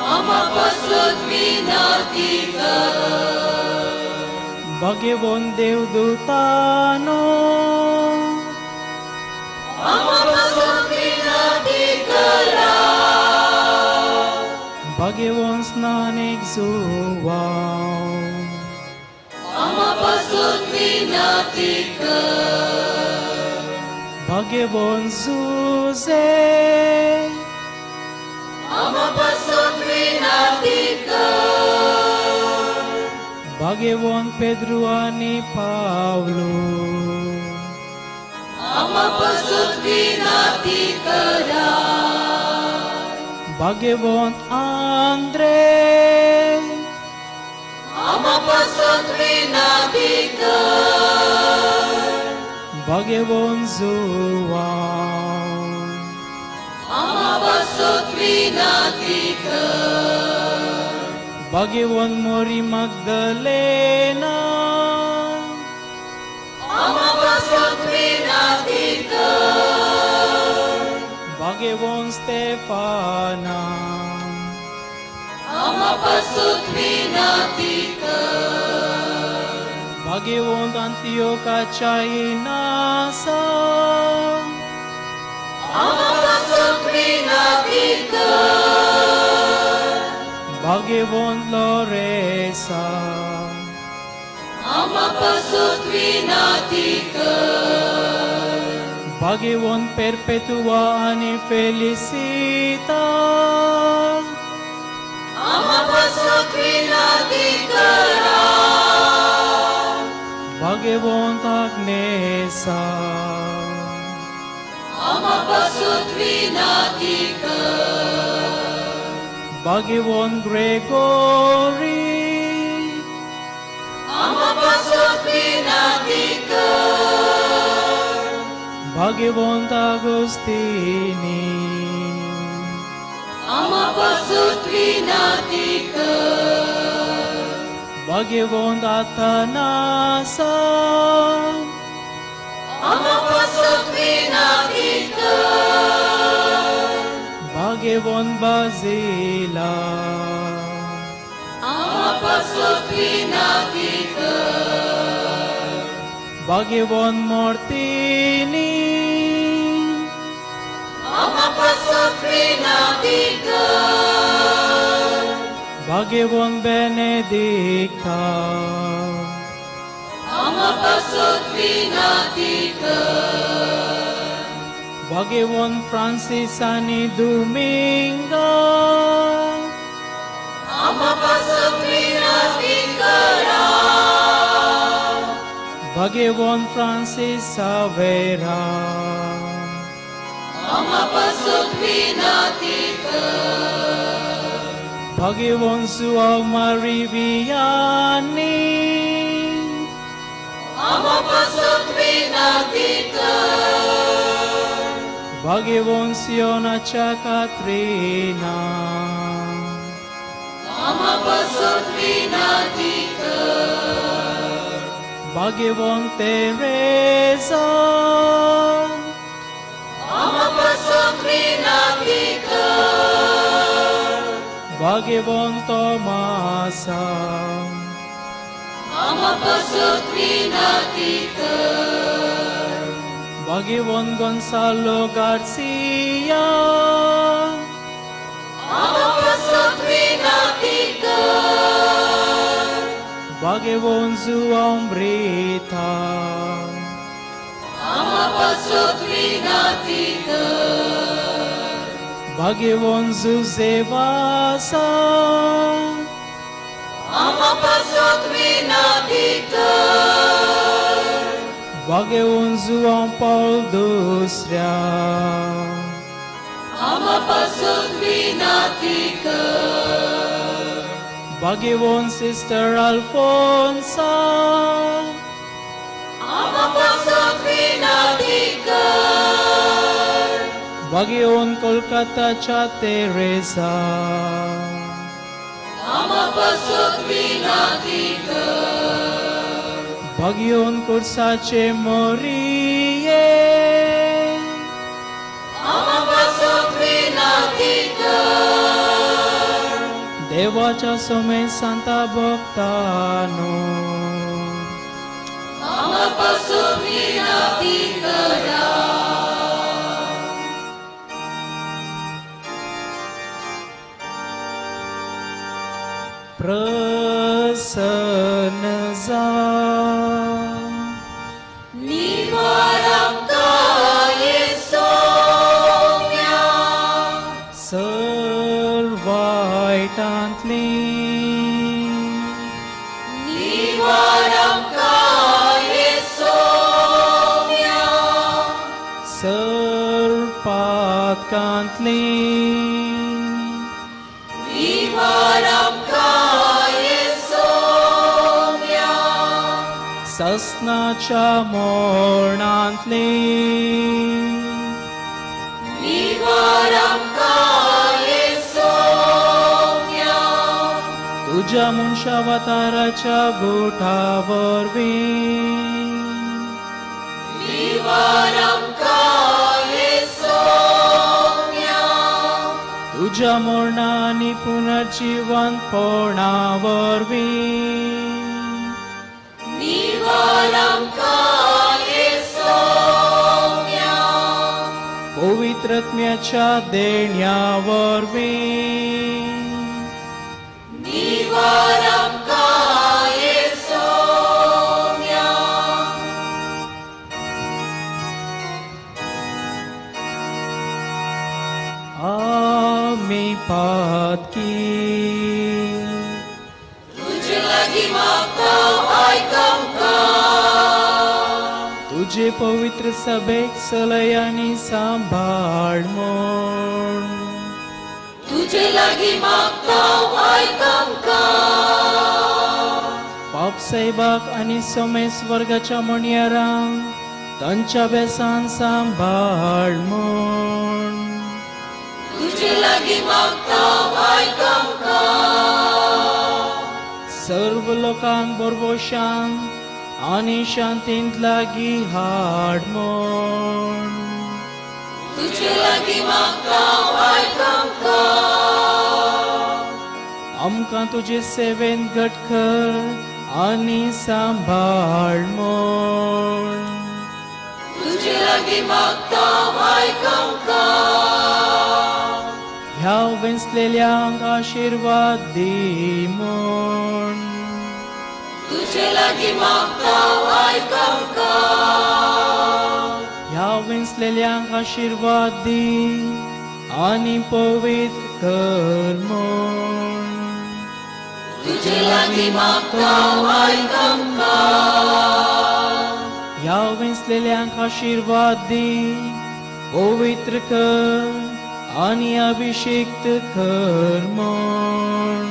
आम्हा पासून विनंती कर. भगवंत देवदूतानो, आम्हा पासून विनंती करा. भगवंत स्नानेक जुवाव, आम्हा पासून विनंती कर. भगवंत जुजे, आम्हा पासून विनंती कर. भगवंत पेद्रू आनी पावलो, आम्हा पासून विनंती करा. भगवंत आंद्रे, आम्हा पासून विनंती कर. भगवंत जुवाव, आम्हा पासून विनंती कर. भगवंत मोरी मगदलेना, आम्हा पासून विनंती कर. भगवंत स्तेफाना, आम्हा पासून विनंती कर. भगवंत अंतियोकाच्या इनासा, आम्हा पासून विनंती कर. भगवंत लोरेसा, आम्हा पासून विनंती कर. भगवंत पेरपेतुआ आनी फेलिसिता, आम्हा पासून विनंती करा. भाग्यवंत आग्नेसा, आमा पासून विनाती कर. भाग्यवंत ग्रेगोरी, आमा पासून विनाती कर. भाग्यवंत आगोस्तिनी, आमा पासून विनाती कर. भाग्यवंत आथानासा, आमा पासून विनाती कर. भाग्यवंत बाजिला, आमा पासून विनाती कर. भाग्यवंत मोर्तिनी, आमा पासून विनाती कर. भाग्यवंत बेनेदिक्ता, आमा पासून विनाती कर. भाग्यवंत फ्रांसीस आनी दुमिंगो, आमा पासून विनाती करा. भाग्यवंत फ्रांसीस सावेरा, आमा पासून विनाती कर. भाग्यवंत जुआव मारी वियानी, आमा पासून विनाती कर. भाग्यवंत सियोनाच्या कात्रिना, आमा पासून विनाती कर. भाग्यवंत तेरेजा, आमा पासून विनाती कर. भाग्यवंत तोमासा, आमा पासून विनाती कर. भाग्यवंत गोन्सालो गार्सिया, आमा पासून विनाती कर. भाग्यवंत जुआव ब्रिता, आमा पासून विनाती कर. भाग्यवंत जुजे वासा, आमा पासून विनाती कर. भाग्यवंत जुआव पावल दुसऱ्या, आमा पासून विनाती कर. भाग्यवंत सिस्टर अल्फोन्सा, आमा पासून विनाती कर. भाग्यवंत कोलकाताच्या तेरेसा, आमा पासून विनाती कर. भाग्यवंत कुर्साचे मोरिये, आमा पासून विनाती कर. देवाच्या सोमे सांता भक्तानो, आमा पासून विनाती करा. प्रसन्न जा, निवार आमकां येसोम्या, सर्व वायटांतली, निवार आमकां येसोम्या, सर्व पातकांतली, निवार आमकां येसोम्या, ससनाच्या मोरणांतली, निवार आमकां येसोम्या, तुज्या मनशावताराच्या गुठा वरवीं, निवार आमकां येसोम्या, तुज्या मरणा आनी पुनर्जिवंतपणा वरवीं, निवार आमकां येसोम्या, पवित्रत्म्याच्या देण्या वरवीं, निवार आमकां येसोम्या. आमी पातकी, तुजे लागीं मागता आयक आमकां. तुजे पवित्र सभेक सलयानी सांबाळ म्हूण. तुजे लागीं मागता आयक आमकां. पाप साहेबाक आनी सोमेस वर्गाच्या म्हणयारांक तांच्या बेसान सांबाळ म्हूण. तुजे लागीं मागता आयक आमकां. सर्व लोकांक बरवशान आनी शांतींत लागीं हाड म्हूण. तुजे लागीं मागता आयक आमकां. आमकां तुजे सेवेंत घट कर आनी सांबाळ म्हूण. तुजे लागीं मागता आयक आमकां. ह्या वेंचलेल्यांक आशिर्वाद दी म्हूण. तुजे लागीं मागता आयक आमकां. ह्या वेंचलेल्यांक आशिर्वाद दी आनी पवित्र कर म्हूण. तुजे लागीं मागता आयक आमकां. ह्या वेंचलेल्यांक आशिर्वाद दी, पवित्र कर आनी अभिषिक्त कर म्हूण.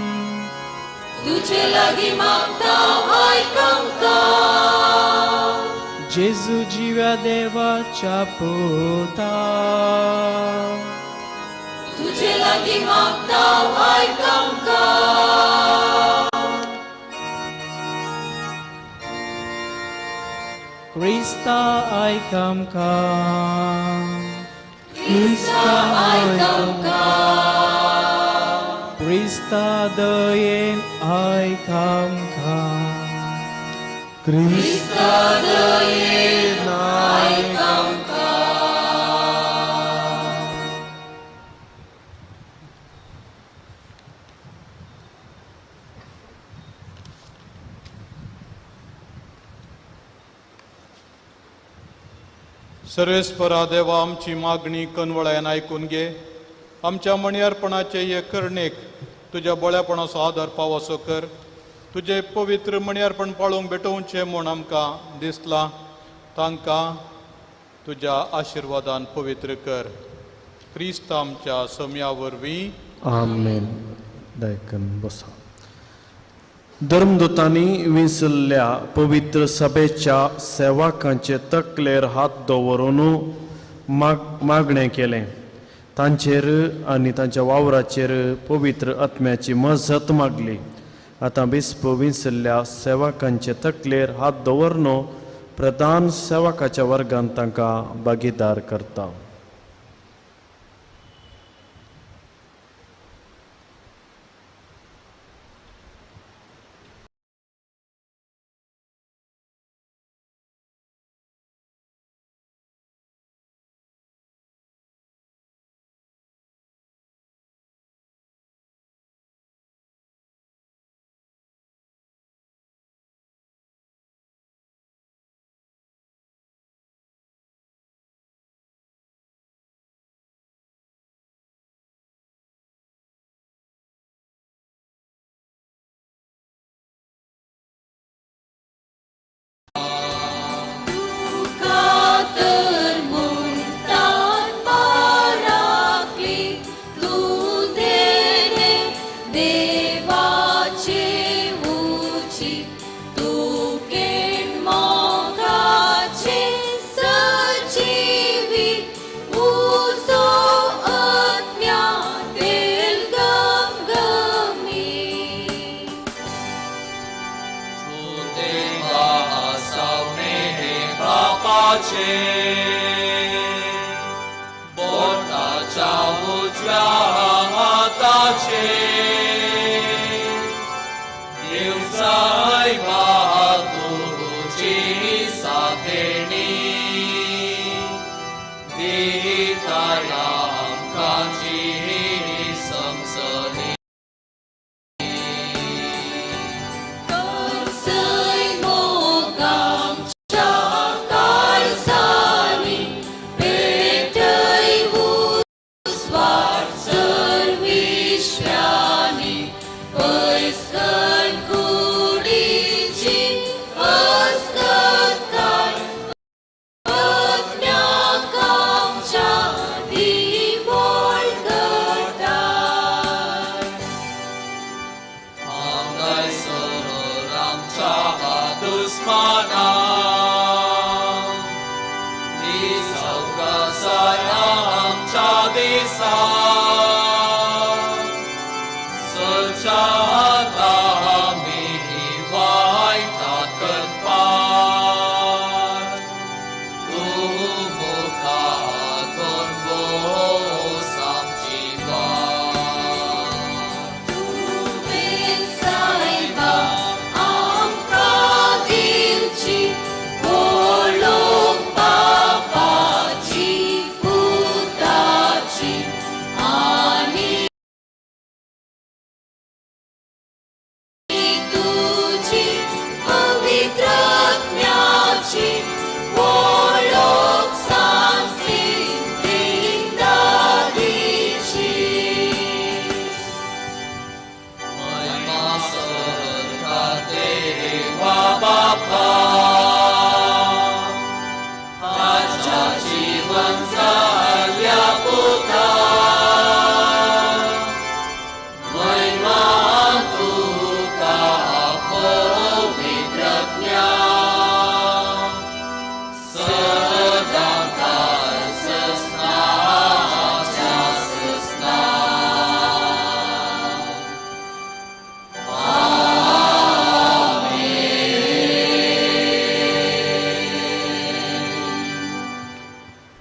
तुजे लागीं मागता आयक आमकां. जेजू जिव्या देवाच्या पुता, तुजे लागीं मागता आयक आमकां. क्रिस्ता आयक आमकां. क्रिस्ता आयक आमकां. क्रिस्ता दयेन आयक आमकां. क्रिस्ता दयेन आयक आमकां. सर्वेस्परा देवा, आमची मागणी कनवळायन आयकून घे. आमच्या मणयारपणाचे हे करणेक तुज्या बळ्यापणाचो आदार पावसो कर. तुजें पवित्र मणयारपण पाळूंक भेटोवचें म्हूण आमकां दिसलां, तांकां तुज्या आशिर्वादान पवित्र कर. क्रिस्त आमच्या सम्या वरवीं. आमेन. दायकन बसा. धर्मदूतांनी विंचल्ल्या पवित्र सभेच्या सेवकांचे तकलेर हात दवरून मागणें केलें. तांचेर आनी तांच्या वावराचेर पवित्र आत्म्याची मजत मागली. आतां बिस्प विंचल्ल्या सेवकांचे तकलेर हात दवरून प्रधान सेवकाच्या वर्गान तांकां भागीदार करता. बोटाच्या उजव्या हाताचे देवसाय तुजी साथेणी दिताय आमकांची समजणी. ना ती सवकासाय आमच्या दिसा सच्यात आमी वायटा करपाक तूं मुखार करून बोस आमची वाट. तुवें सायबा आमकां दिवची वळख बापाची पुताची आनी तुजी पवित्र आत्म्याची वळख सांसिद्धिंदा दिची. महिमा सरका देवा बापा ताच्या जीवन जाल्ल्या पुता महिमा तुका पवित्र आत्म्या सदां काळ ससनाच्या ससना.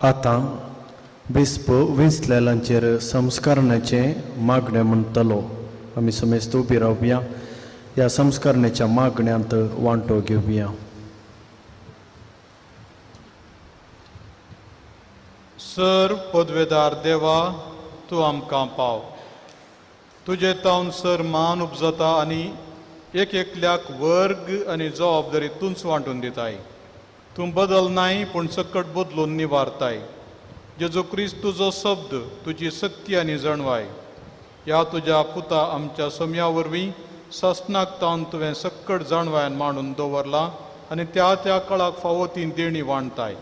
आतां बिस्प विंचलेल्यांचेर संस्करणाचें मागणें म्हणटलो. आमी समेस्त उबी रावया, ह्या संस्करणेच्या मागण्यांत वांटो घेवया. सर पदवेदार देवा, तूं आमकां पाव. तुजे तावन सर मान उपजता आनी एक एकल्याक वर्ग आनी जबाबदारी तूंच वांटून दिताय. तूं बदल नाय पूण सकट बदलून निवारताय. जेजू क्रिस्त तुजो शब्द, तुजी शक्ती आनी जाणवाय ह्या तुज्या पुता आमच्या सम्या वरवीं सासणाक तावन तुवें सक्कट जाणवायान मांडून दवरला आनी त्या त्या काळाक फावो ती देणी वांटताय.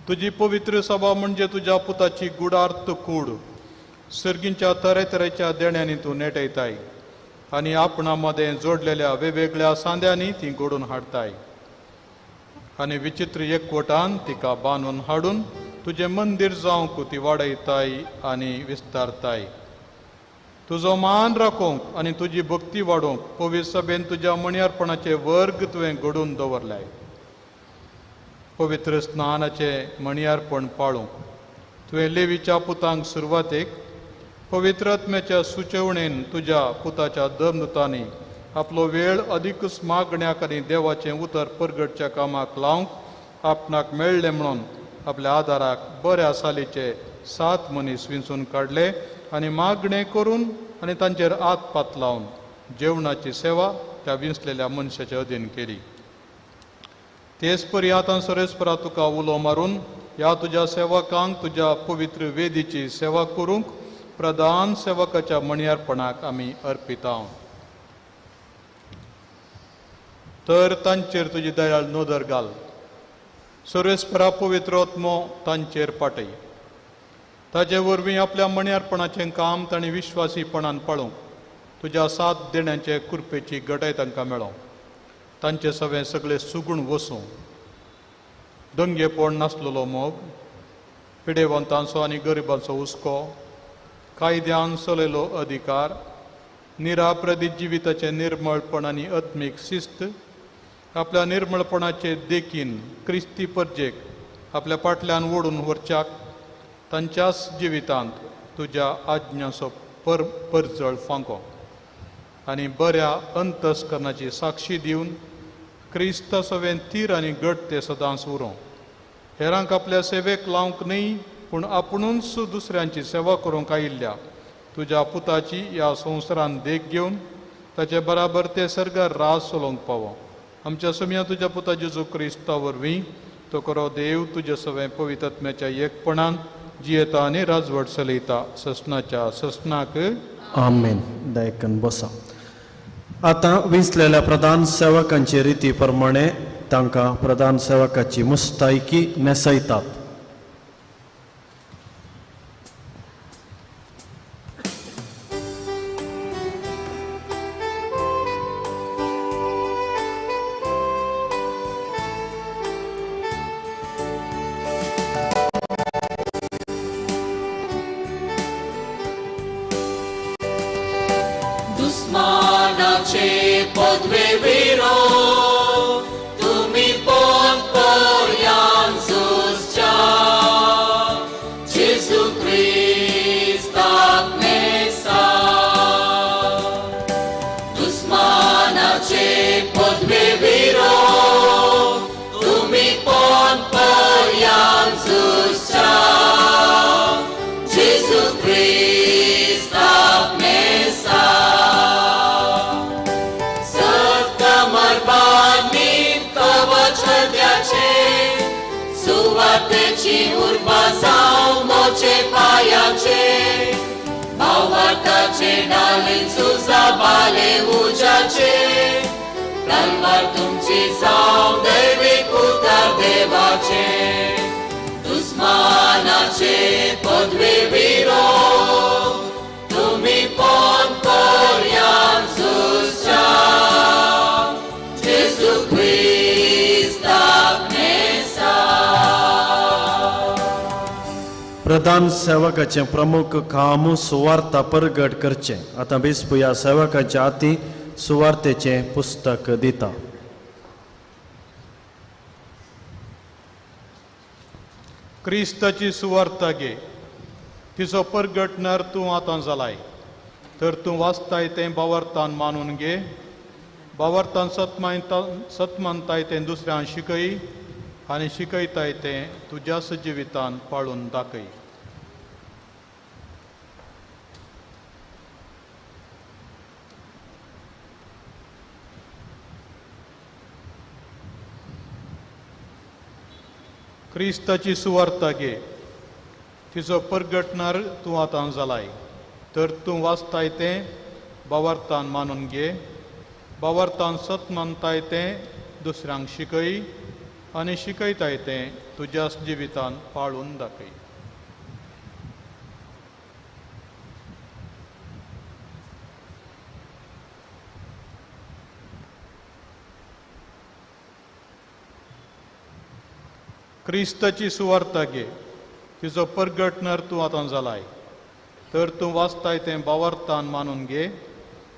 तुजी पवित्र सभा म्हणजे तुज्या पुताची गुडार्थ कूड सर्गींच्या तरेतरेच्या देण्यांनी तूं नेटयताय आनी आपणा मदें जोडलेल्या वेगवेगळ्या सांद्यांनी ती घडोवन हाडताय आनी विचित्र एकवटान तिका बांदून हाडून तुजें मंदीर जावंक ती वाडयताय आनी विस्तारताय. तुजो मान राखूंक आनी तुजी भक्ती वाडोवंक पवित्र सभेन तुज्या मणयारपणाचे वर्ग तुवें घडोवन दवरलाय. पवित्र स्नानाचें मणयारपण पाळूंक तुवें लेवीच्या पुतांक सुरवातेक पवित्र आत्म्याच्या सुचोवणेन तुज्या पुताच्या धर्मदूतांनी आपलो वेळ अदीकच मागण्याक आनी देवाचें उतर परगटच्या कामाक लावंक आपणाक मेळ्ळें म्हणून आपल्या आदाराक बऱ्या सालीचे 7 मनीस विंचून काडले आनी मागणें करून आनी तांचेर आत पात लावन जेवणाची सेवा त्या विंचलेल्या मनशाचे अधीन केली. तेच परी आतां सरेस्परा तुका उलो मारून ह्या तुज्या सेवकांक तुज्या पवित्र वेदीची सेवा करूंक प्रधान सेवकाच्या मणयारपणाक आमी अर्पिता. तर तांचेर तुजी दयाळ नदर घाल. सर्वेस्परा पवित्र आत्मो तांचेर पाटय. ताजे वरवीं आपल्या मणयारपणाचें काम तांणी विश्वासीपणान पाळूंक तुज्या 7 देण्यांचे कृपेची गटाय तांकां मेळों. तांचे सवें सगळे सुगूण वसूं. दंगेपण नासलेलो मोग, पिडेवंतांचो आनी गरिबांचो हुस्को, कायद्यान चलयलो अधिकार, निराप्रदीत जिविताचें निर्मळपण आनी आत्मीक शिस्त, आपल्या निर्मळपणाचे देखीन क्रिस्ती परजेक आपल्या फाटल्यान ओडून व्हरच्याक तांच्याच जिवितांत तुज्या आज्ञाचो परजळ फांको आनी बऱ्या अंतस्करणाची साक्षी दिवन क्रिस्ता सवें तीर आनी गट ते सदांच उरों. हेरांक आपल्या सेवेक लावंक न्हय पूण आपुणूच दुसऱ्यांची सेवा करूंक आयिल्ल्या तुज्या पुताची ह्या संवसारान देख घेवन ताचे बराबर ते सर्गार राज चलोवंक पावो. आमच्या सम्या तुज्या पुता जेजू क्रिस्ता वरवीं तो करो देव तुजे सवें पवित्र आत्म्याच्या एकपणान जियेता आनी राजवट चलयता ससनाच्या ससनाक. आमेन. दायकन बसा. आतां विंचलेल्या प्रधान सेवकांचे रिती प्रमाणे तांकां प्रधान सेवकाची मुस्तायकी न्हेसयतात. पदवे विरो तुमी पोन पोरयान झुजच्या जेजू क्रिस्ताक नेसा दुस्मानाचे पदवे विरो तुमी पोन पोरयान झुजच्या जेजू क्रिस्ताक नेसा सत मरबानी कवच हृदयाचे सुवातेची उर्बा जावं मोचे पायाचे भावार्थाचे डाले झुजा बाले उजाचे तलवार तुमची जावं दैवीक उतर देवाचे दुस्मानाचे पदवे विरो तुमी पोन पोरयान झुजच्या जेजू क्रिस्ताक नेसा. प्रधान सेवकाचें प्रमुख काम सुवार्ता परगट करचें. आतां बिस्प ह्या सेवकाच्या हाती सुवार्तेचें पुस्तक दिता. क्रिस्ताची सुवार्ता घे, तिचो परगटणार तूं आतां जालाय, तर तूं वाचताय तें भावार्थान मानून घे, भावार्थान सतमानताय तें दुसऱ्यांक शिकय आनी शिकयताय तें तुज्याच जिवितान पाळून दाखय. क्रिस्ताची सुवार्ता घे, तिचो परगटणार तूं आतां जालाय, तर तूं वाचताय तें भावार्थान मानून घे, भावार्थान सत मानताय तें दुसऱ्यांक शिकय आनी शिकयताय तें तुज्याच जिवितान पाळून दाखय. क्रिस्ताची सुवार्ता घे, तिचो परगटणार तूं आतां जालाय, तर तूं वाचताय तें भावार्थान मानून घे,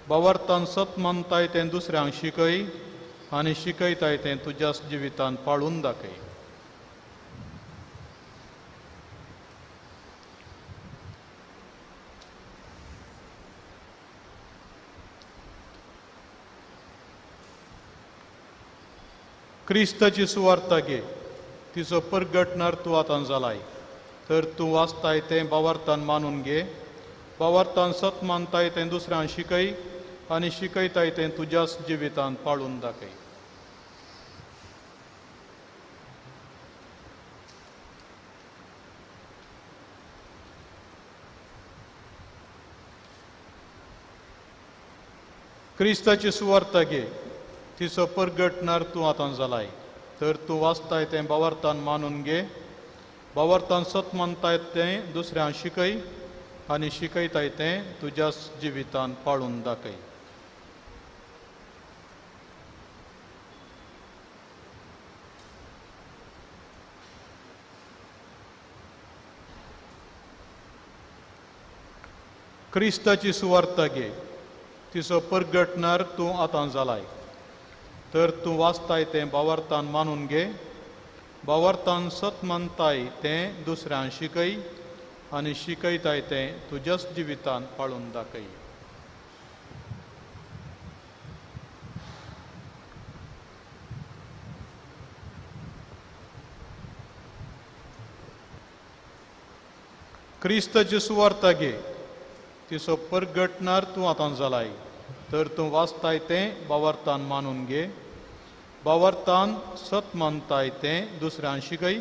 भावार्थान सत मानताय तें दुसऱ्यांक शिकय आनी शिकयताय तें तुज्याच जिवितान पाळून दाखय. क्रिस्ताची सुवार्ता घे, तिचो परगटणार तूं आतां जालाय, तर तूं वाचताय तें भावार्थान मानून घे, भावार्थान सत मानताय तें दुसऱ्यांक शिकय आनी शिकयताय तें तुज्याच जिवितान पाळून दाखय. क्रिस्ताची सुवार्ता घे, तिचो परगटणार तूं आतां जालाय, तर तूं वाचताय तें भावार्थान मानून घे, भावार्थान सत मानताय तें दुसऱ्यांक शिकय आनी शिकयताय तें तुज्याच जिवितान पाळून दाखय. क्रिस्ताची सुवार्ता घे, तिचो परगटणार तूं आतां जालाय, तर तूं वाचताय तें भावार्थान मानून घे, भावार्थान सत मानताय तें दुसऱ्यांक शिकय आनी शिकयताय तें तुज्याच जिवितान पाळून दाखय. क्रिस्ताची सुवार्ता घे, तिचो परगटणार तूं आतां जालाय, तर तूं वाचताय तें भावार्थान मानून घे, भावार्थान सत मानताय तें दुसऱ्यांक शिकय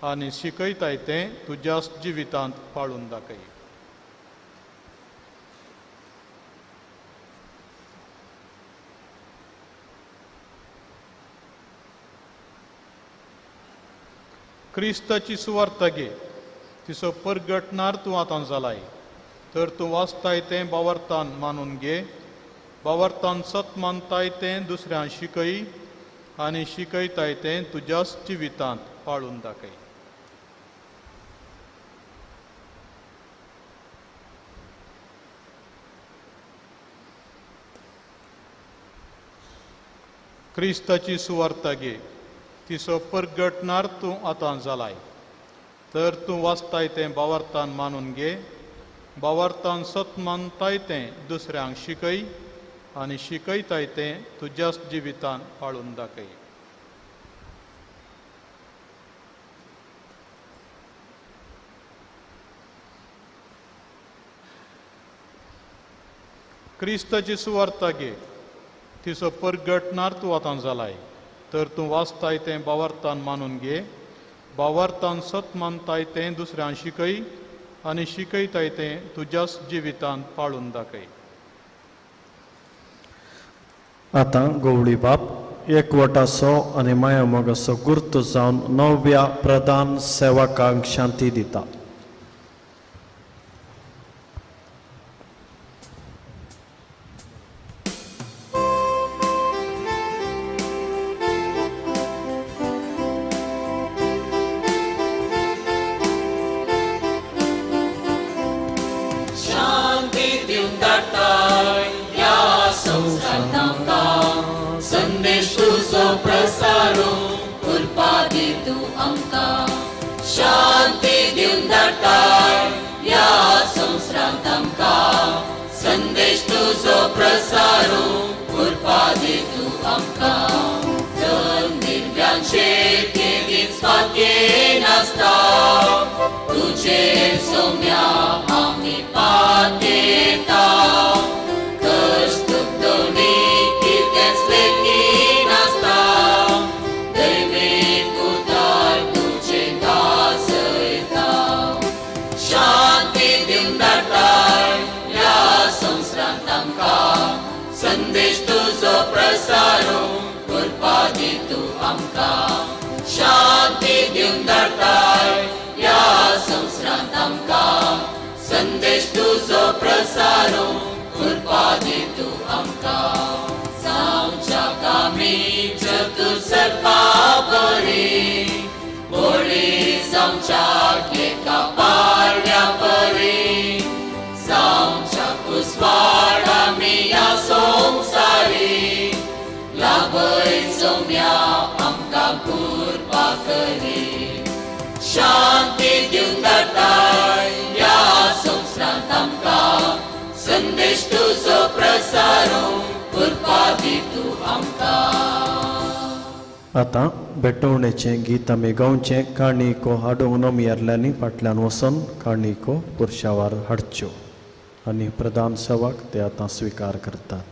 आनी शिकयताय तें तुज्याच जिवितांत पाळून दाखय. क्रिस्ताची सुवार्ता घे, तिचो परगटणार तूं आतां जालाय, तर तूं वाचताय तें भावार्थान मानून घे, भावार्थान सत मानताय तें दुसऱ्यांक शिकय आनी शिकयताय तें तुज्याच जिवितांत पाळून दाखय. क्रिस्ताची सुवार्ता घे, तिचो परगटणार तूं आतां जालाय. तर तूं वाचताय तें भावार्थान मानून घे, भावार्थान सत मानताय तें दुसऱ्यांक शिकय आनी शिकयताय तें तुज्याच जिवितान पाळून दाखय. क्रिस्ताची सुवार्ता घे, तिचो परगटणार तूं आतां जालाय. तर तूं वाचताय तें भावार्थान मानून घे, भावार्थान सत मानताय तें दुसऱ्यांक शिकय आनी शिकयताय तें तुज्याच जिवितान पाळून दाखय. आतां गवळी बाप एकवटाचो आनी माया मोगाचो गुर्त जावन नव्या प्रधान सेवकांक शांती दिता. आतां भेटवणेचें गीत आमी गावचें. काणिको हाडूंक नमयेरल्यांनी फाटल्यान वचून काणिको पुरशावार हाडच्यो आनी प्रधान सेवक ते आतां स्विकार करतात.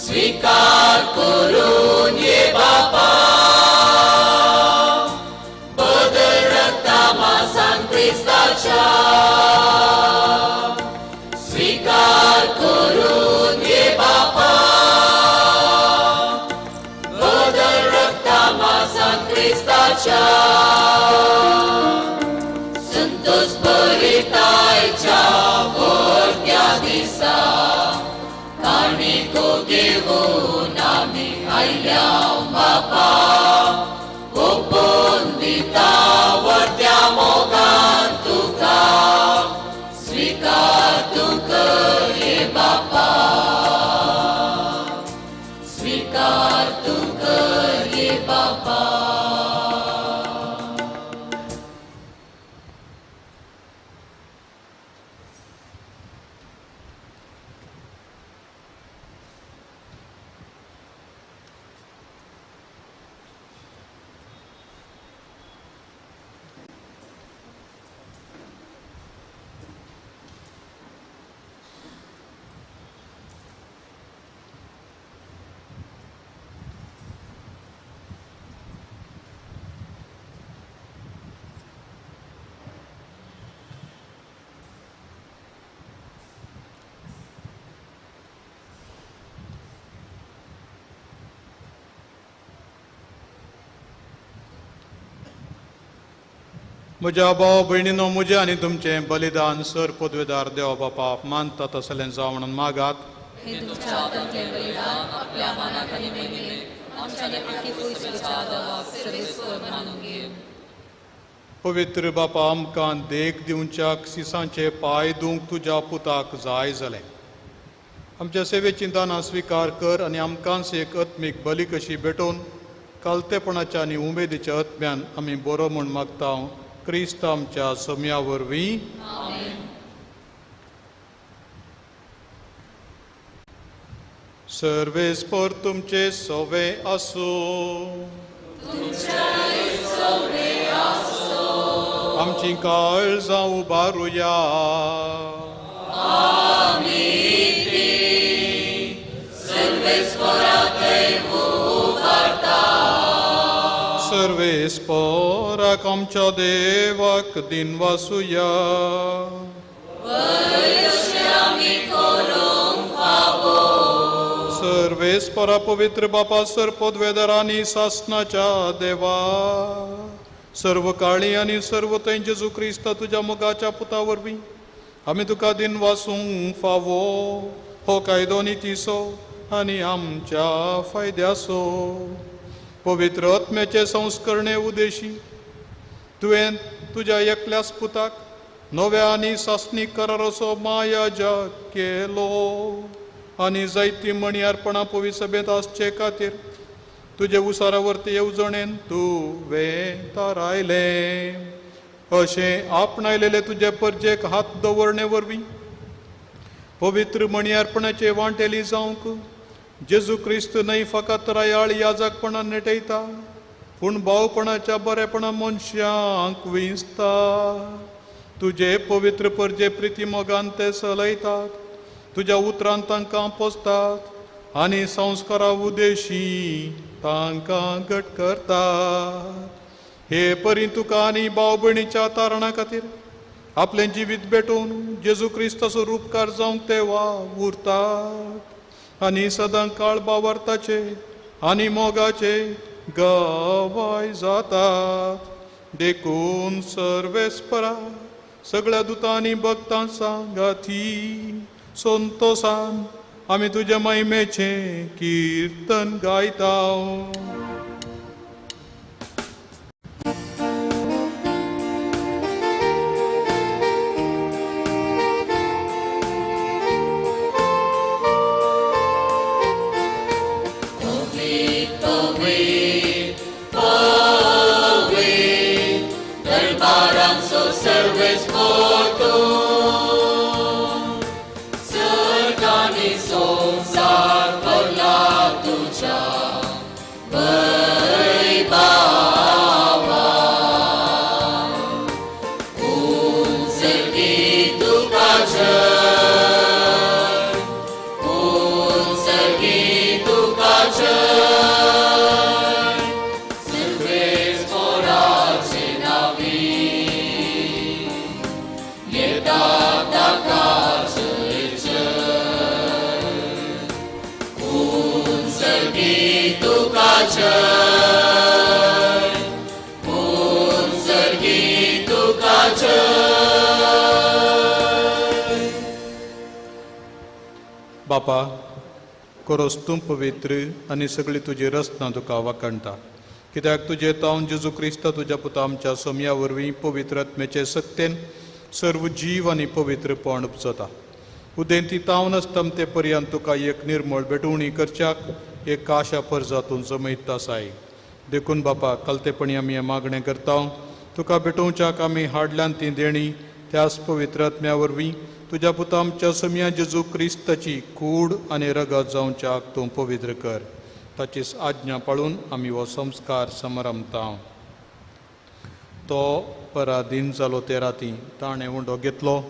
स्वीकार करून ये बापा, बदल रक्ता मासान. देवाच्या संतोष बरितायच्या व्हडत्या दिसा काणिको घेवन आमी आयल्या बापा ओपून दिता व्हडत्या मोगान तुका स्वीकार तुका हे बापा स्वीकार तुका हे बापा. म्हज्या भाव भयणीनो म्हजें आनी तुमचें बलिदान सर पदवेदार देव बापा मानता तसलें जावं म्हणून मागात. पवित्र बापा आमकां देख दिवच्याक सिसांचे पांय धुवंक तुज्या पुताक जाय जालें. आमच्या सेवेची दानां स्विकार कर आनी आमकांच एक आत्मीक बली कशी भेटोवन कालतेपणाच्या आनी उमेदीच्या आत्म्यान आमी बरो म्हूण मागता क्रिस्त आमच्या सोम्या वरवीं. सर्वेस्पर तुमचे सोवे आसूं. आमची काळजां उबारुया. सर्वेस्पराक आमच्या देवाक दिनवासुया. सर्वेस्परा पवित्र बापा सर पदवेदार आनी सासनाच्या देवा सर्व काळी आनी सर्व थंय जेजू क्रिस्ता तुज्या मोगाच्या पुता वरवीं आमी तुका दिनवासूंक फावो हो कायदो नितीचो आनी आमच्या फायद्याचो. पवित्र आत्म्याचे संस्करणे उदेशी तुवें तुज्या एकल्याच पुताक नव्या आनी सासणीक कराराचो मायाजाग केलो आनी जायती मणी अर्पणां पवित्र सभेंत आसचे खातीर तुजे उसारावरती येवजणेन तुवें थारायलें. अशें आपणायलेले तुजे परजेक हात दवरणे वरवीं पवित्र मणी अर्पणाचे वांटेली जावंक जेजू क्रिस्त न्हय फकत रायाळ याजकपणान नेटयता पूण भावपणाच्या बरेपणा मनशांक विंचता. तुजे पवित्र परजे प्रिती मोगान ते चलयतात तुज्या उतरान तांकां पोसतात आनी संस्कारा उदेशी तांकां घट करतात. हे परी तुका आनी भाव भयणीच्या तारणा खातीर आपलें जिवीत भेटोवन जेजू क्रिस्ताचो रूपकार जावंक ते वावुरतात आनी सदां काळ बावरताचे आनी मोगाचे गवाय जातात. देखून सर्वेस्परा सगळ्या दुतांनी भक्तां सांगाती संतोसान आमी तुज्या महिमेचें किर्तन गायता. तुका जय, बापा, कोरोस तूं पवित्र आनी सगळी तुजी रचना तुका वाखणटा, कित्याक तुजे तावन जेजू क्रिस्त तुज्या पुता आमच्या सोमया वरवीं पवित्र आत्म्याचे सक्तेन सर्व जीव आनी पवित्रपण उपजता. उदेंती तावन अस्तमते पर्यंत तुका एक निर्मळ भेटवणी करच्याक एक आशा परजातून जमयत आसाय. देखून बापा, कलतेपणी आमी हें मागणें करता, तुका भेटोवच्याक आमी हाडल्यान ती देणी त्याच पवित्र आत्म्या वरवीं तुज्या पुता आमच्या सोमया जेजू क्रिस्ताची कूड आनी रगत जावच्याक तूं पवित्र कर. ताची आज्ञा पाळून आमी हो संस्कार समारंभता. तो पराधीन जालो ते राती ताणें उंडो घेतलो,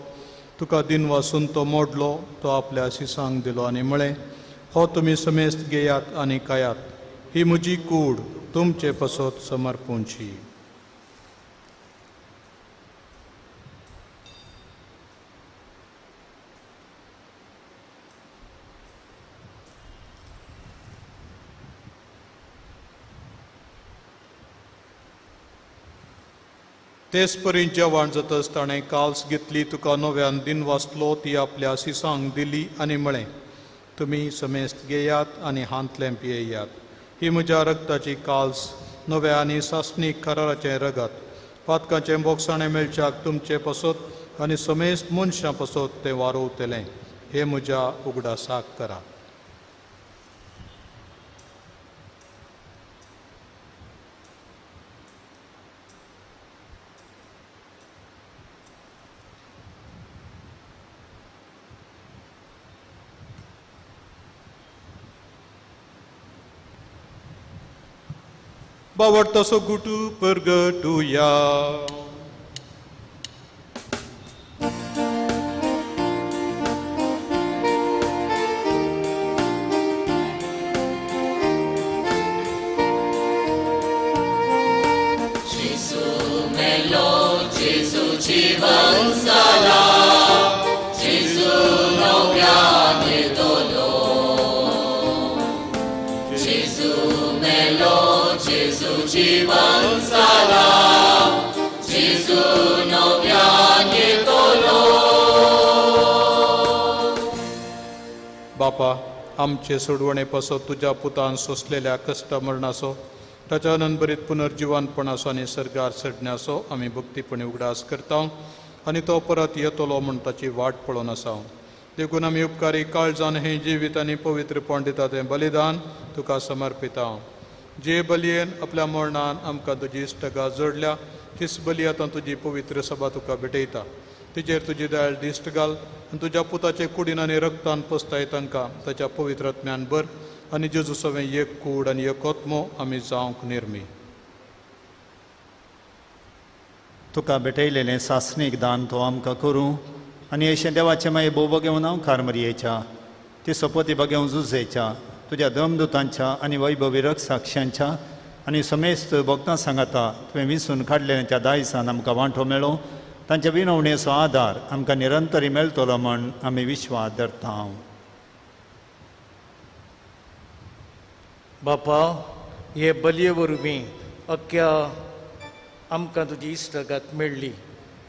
तुका दिन वासून तो मोडलो, तो आपल्या शिसांक दिलो आनी म्हळें, हो तुमी समेस्त घेयात आनी खायात, ही म्हजी कूड तुमचे पसत समर्पूंची. तेच परी जेवण जातच ताणें काल्स घेतली, तुका नव्यान दिन वाचलो, ती आपल्या शिसांक दिली आनी म्हळें, तुमी समेस्त घेयात आनी हांतलें पियेयात, ही म्हज्या रगताची काल्स, नव्या आनी सासणीक कराराचें रगत, पातकाचें बोगसाणें मेळच्याक तुमचे पसत आनी समेस्त मनशां पसत तें वारोवतलें. हें म्हज्या उगडासाक करा. बावडतसो गुटू परगटुया. जेजू मेलो, जेजू जीवन जाला, जेजू नव्यान येतलो. जेजू मेलो, जेजू जीवन जाला, जेजू नव्यान येतलो. बापा, आमचे सोडवणे पासत तुज्या पुतान सोंसलेल्या कश्ट मरणाचो, ताच्या अनंतभरीत पुनर्जिवानपणाचो आनी सर्गार चडण्याचो आमी भक्तीपणी उगडास करता आनी तो परत येतलो म्हूण ताची वाट पळोवन आसा. देखून आमी उपकारी काळजान हें जिवीत आनी पवित्रपण दिता तें बलिदान तुका समर्पिता. जे बलयेन आपल्या मरणान आमकां तुजी इश्टगा जोडल्या, तीच बली आतां तुजी पवित्र सभा तुका भेटयता. तिचेर तुजी दयाळ दिश्ट घाल आनी तुज्या पुताचे कुडीन आनी रक्तान पसताय तांकां ताच्या पवित्र आत्म्यान भर आनी जेजू सवें एक कूड आनी एक आत्मो आमी जावंक निर्मी. तुका भेटयलेलें सासणीक दान तो आमकां करूं आनी अशें देवाचें मागीर भोव घेवन हांव कारमरयेच्या ती सोपती बगेवन जुजेच्या तुज्या दमदुतांच्या आनी वैभवी रक्षाक्षांच्या आनी समेस्त भक्तां सांगाता तुवें विसून काडलेल्या त्या दायसान आमकां वांटो मेळो, तांच्या विनवणेचो आदार आमकां निरंतरी मेळटलो म्हण आमी विश्वास धरता. बापा, हे बलये वरवीं अख्ख्या आमकां तुजी इश्टागत मेळ्ळी.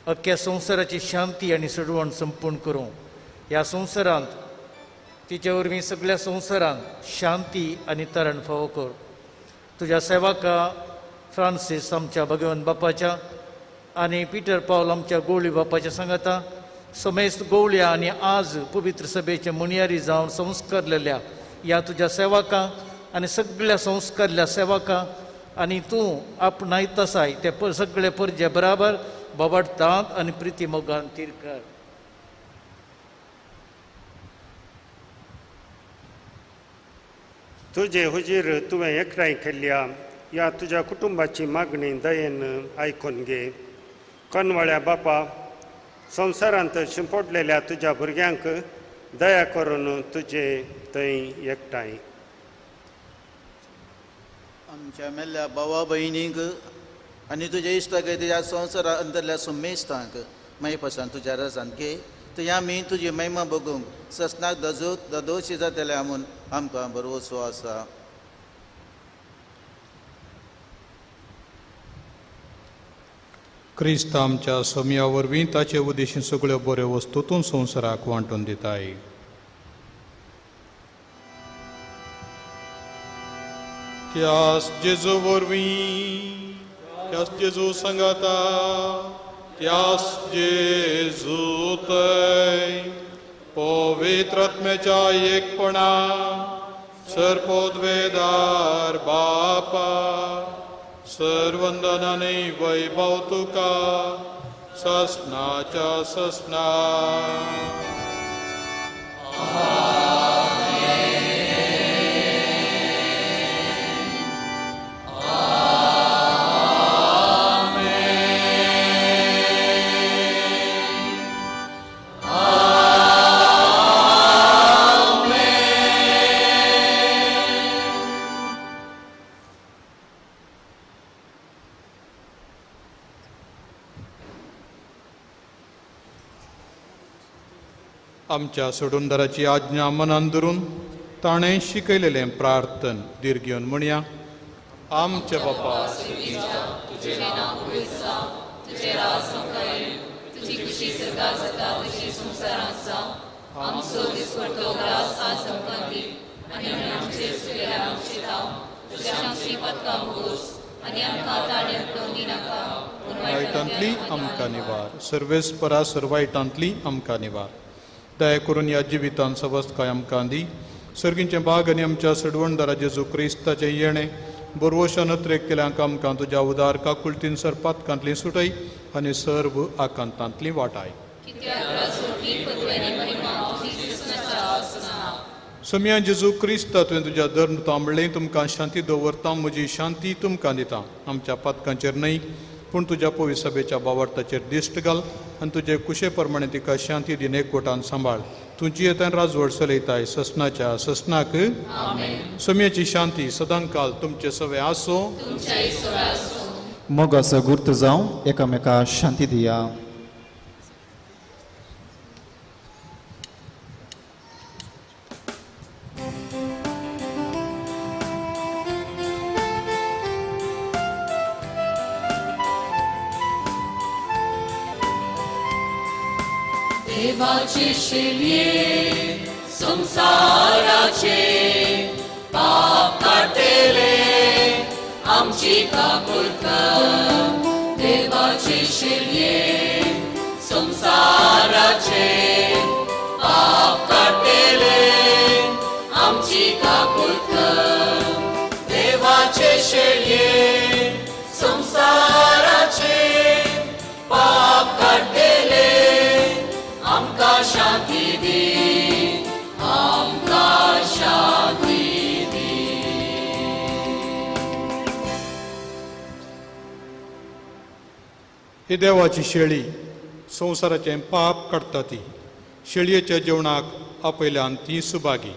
अख्ख्या संवसाराची शांती आनी सडवण संपूर्ण करूं. ह्या संवसारांत तिचे वरवीं सगळ्या संवसारांत शांती आनी तरण फावो कर. तुज्या सेवका फ्रांसीस आमच्या भगवंत बापाच्या आनी पिटर पावल आमच्या गोवळी बापाच्या सांगाता समेस्त गोवळ्या आनी आज पवित्र सभेचे मुनियारी जावन संस्कारलेल्या ह्या तुज्या सेवका आनी सगळ्या संस्कारल्या सेवका आनी तूं आपणायत आसाय ते सगळे परजे बराबर बाबडटात आनी प्रिती मोगान तीर कर. तुजे हुजीर तुवें एकठांय केल्ल्या ह्या तुज्या कुटुंबाची मागणी दयेन आयकून घे. कनवळ्या बापा, संवसारांत शिंपडलेल्या तुज्या भुरग्यांक दया करून तुजे थंय एकठांय. आमच्या मेल्ल्या भावा भयणींक आनी तुज्या इश्टागतीच्या संवसारा अंतरल्या सुमेस्तांक मागीर तुज्या रजान घे. थंय आमी तुजी महिमा बघूंक ससनाक ददोशी जातले म्हूण आमकां भरवसो आसा. क्रिस्त आमच्या सोमया वरवीं ताचे उदेशीं सगळ्यो बऱ्यो वस्तू तूं संवसाराक वांटून दिताय. त्यास जेजू वरवीं, त्यास जेजू संगाता, त्यास जेजू थंय पवित्र आत्म्याच्या एकपणा सर्पोद्वेदार बापा सर्वंदनाने वैभव तुका ससनाच्या ससना. आमच्या सोडूनदाराची आज्ञा मनान धरून ताणें शिकयलेलें प्रार्थन धीर घेवन म्हणया. आमच्या बापा, तुझें नांव पवित्र जावं, तुझें राज आमकां येवं, तुजी खुशी स्वर्गात जाता तशी संवसारांत जावं. आमचो दिसपडतो ग्रास आज आमकां दी आनी आमी आमचेर चुकल्यार आमचें धांव, तशें आमचीं पदकां भोगोस आनी आमकां ताळ्यांत पडोवंक दिनाका, पूण वायटांतली आमकां निवार, सर्वेस्परा सर वायटांतली आमकां निवार. दया करून ह्या जिवितान सवस्तकाय आमकां दी. सर्गींचें भाग आनी आमच्या सडवणदारा जेजू क्रिस्ताचें येणें बोरवोशा नत्रेक केल्यांक आमकां तुज्या उदार काकुळतीन सरपातकांतली सुटय आनी सर्व आकांतांतली वाटाय. सोम्या जेजू क्रिस्ता, तुवें तुज्या धर्म तांबळें तुमकां शांती दवरता, म्हजी शांती तुमकां दिता. आमच्या पातकांचेर न्हय पूण तुज्या पवित्र सभेच्या बावार्थाचेर दिश्ट घाल आनी तुजे कुशे प्रमाणे तिका शांती दिन एकवटान सांबाळ. तुजी येतान राजवट चलयताय ससनाच्या ससनाक. सोम्याची शांती सदांकाल तुमचे सवे आसूं. मोगाचो गुर्त जावं एकामेका शांती दिया. देवाचे शेलये संसाराचे पाप काडटले आमची काकूळ कर. देवाचे शेलये संसाराचे पाप काडटले आमची काकूळ कर. देवाचे शेलये संसाराचे पाप काडटले आमकां शांती दी, आमकां शांती दी. ही देवाची शेळी संवसाराचें पाप काडटा ती शेळयेच्या जेवणाक आपयल्यान ती सुभागी.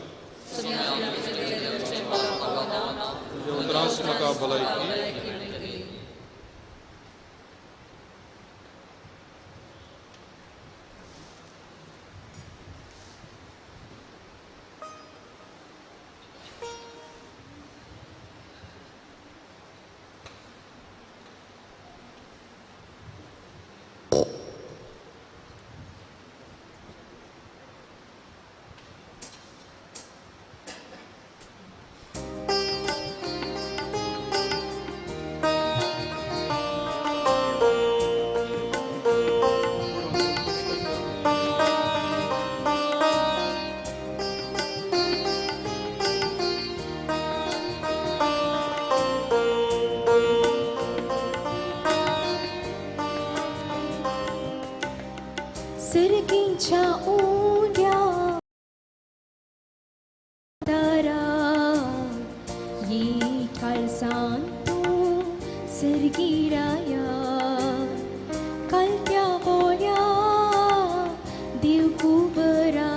त्रास म्हाका भलायकी. सर्गीच्या उड्या दारा ये काळजान तूं सर्गीराया कालत्या बोल्या देव कुबरा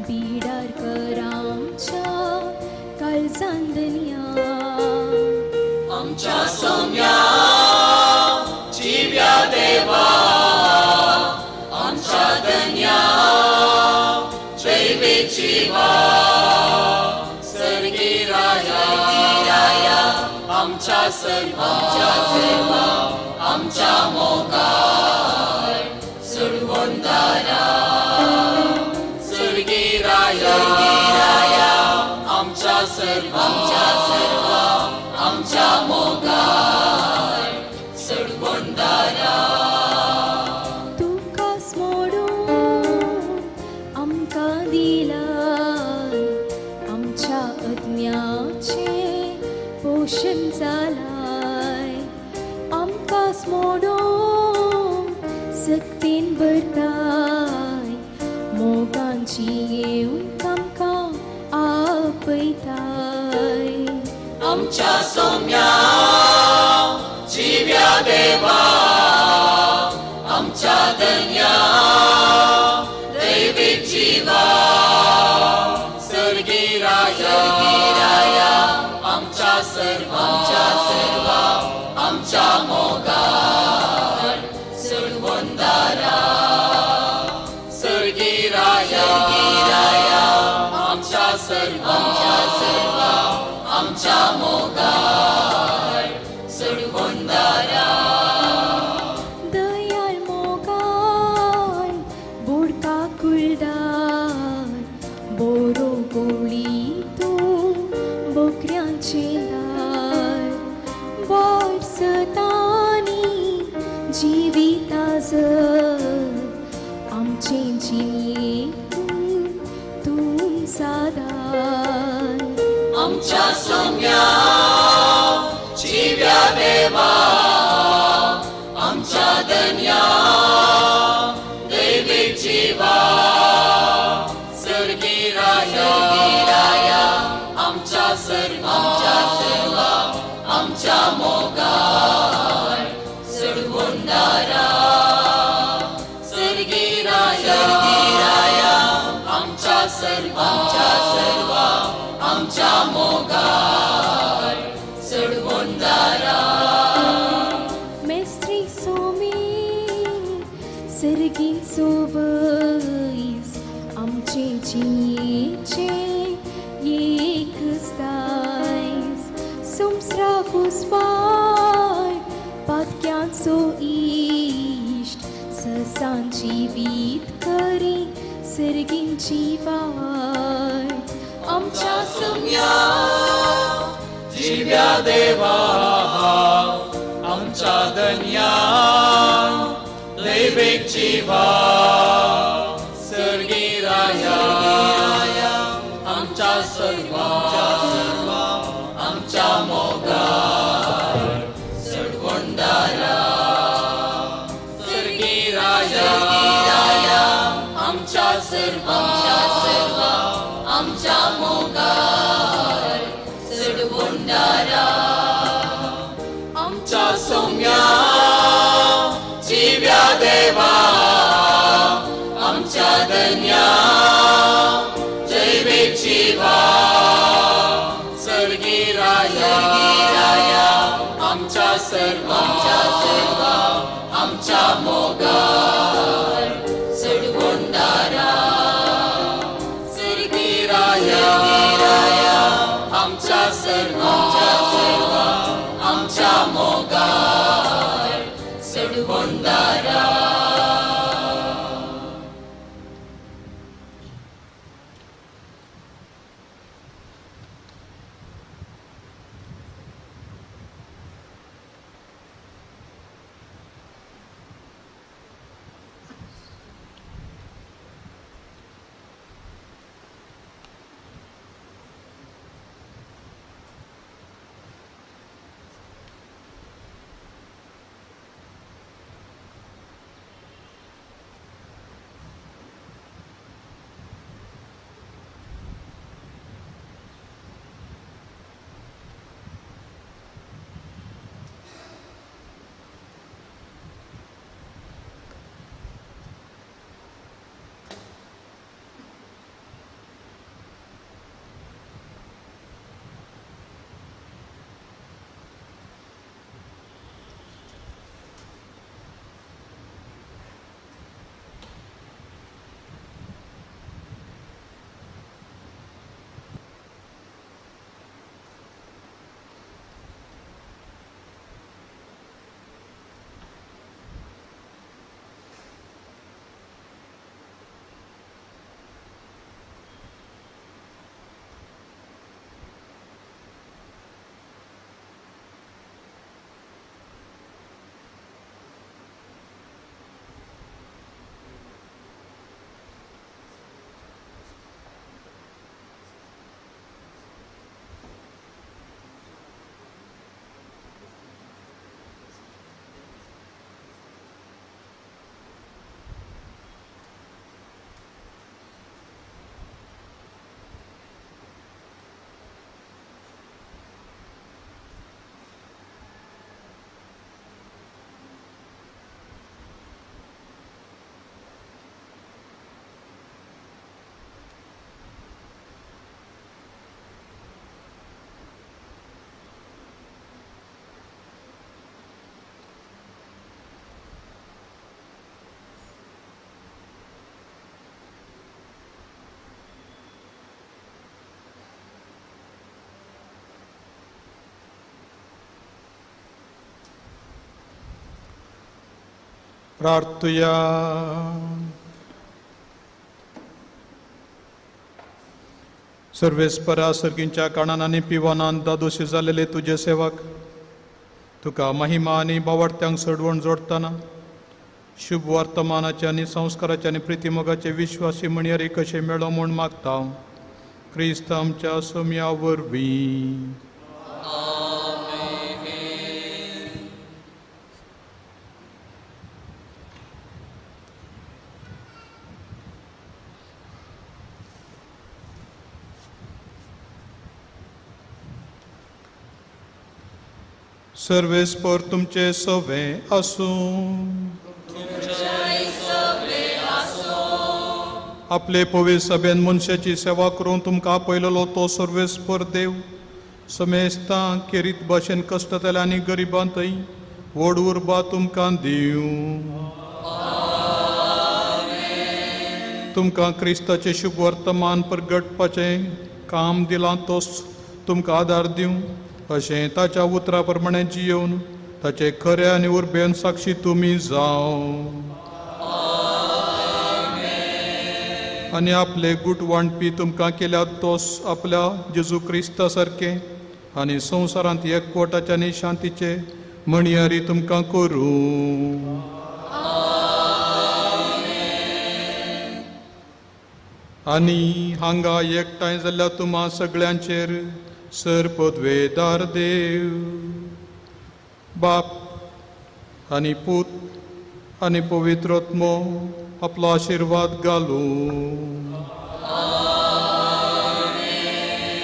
बिडार कर आमच्या काळजान दनया. आमच्या सोम्या जिव्या देवा आमच्या सर्वा आमच्या मोगाळ सुरवंदारा सुरगिराया आमच्या सर्वा मोगाळ सडवणदारा. तुका स्मोडून आमकां दिलाय आमच्या अज्ञाचें पोशण जालाय. आमकां स्मोडून सक्तीन भरताय मोगांची येवंक आमकां आपयताय. आमच्या सोम्या जिव्या देवा आमच्या धन्या दैवीक जिवा सर्गी राया आमच्या सर्वा आमच्या मोगाळ सडवणदारा. सर्गी राया आमच्या सर्वा आमच्या मोगाळ सडवणदारा. दयाळ मोगाळ बोडका कुळदार बोरो गोळी तूं बोकऱ्यांचें दार वर्सतानी जिविता जर आमचें जिणेक तूं सादार. आमच्या सोम्या जिव्या देवा आमच्या धन्या दैवीक जिवा सर्गी राया आमच्या सर्वा आमच्या मोगाळ सडवणदारा. सर्गी राया आमच्या सर्वा आमच्या मोगाळ सडवणदारा. मेस्त्री सोमी सर्गींचो वयस आमचे जिणेचें एक दायज. संवसारा कुसवाय पातक्यांचो इश्ट ससान जिवीत करी सर्गींची वाट. आमच्या सोम्या जिव्या देवा आमच्या धन्या दैवीक जिवा सर्गी राया आमच्या सर्वा आमच्या मोगाळ सडवणदारा. सर्गी राया आमच्या सर्वा आमच्या मोगाळ सडवणदारा. आमच्या सोम्या जिव्या देवा आमच्या धन्या जैवीक जिवा सर्गी राया आमच्या सर्वा आमच्या मोगाळ सडवणदारा. सर्गी राया आमच्या सर्वा आमच्या मोगाळ सडवणदारा. प्रार्थुया. सर्वेस्परा सर्गींच्या काणान आनी पिवानान दादोशी जालेले तुजे सेवक तुका महिमा आनी बावडत्यांक सडवण जोडटना शुभ वर्तमानाचे आनी संस्काराचे आनी प्रितीमोगाचे विश्वासी म्हणयारी कशें मेळो म्हूण मागता क्रिस्त आमच्या सोम्या वरवीं. सर्वेस्पर तुमचे सवे आसूं. आपले पवित्र सभेन मनशाची सेवा करून तुमकां आपयलेलो तो सर्वेस्पर देव समेस्तां खेरीत भाशेन कश्टतल्या आनी गरिबांतय व्हड उर्बा तुमकां दिवं. तुमकां क्रिस्ताचें शुभ वर्तमान प्रगटपाचें काम दिलां तोच तुमकां आदार दिवं अशें ताच्या उतरा प्रमाणें जियोवन ताचे खरे आनी उर्बेन साक्षी तुमी जावं. आनी आपले गूट वांटपी तुमकां केल्यात तोच आपल्या जेजू क्रिस्ता सारकें आनी संवसारांत एकवटाचे आनी शांतीचे म्हणयारी तुमकां करूं. आनी हांगा एकठांय जाल्ल्या तुमा सगळ्यांचेर सर पदवेदार देव बाप आनी पूत आनी पवित्र आत्मो आपलो आशिर्वाद घालूं.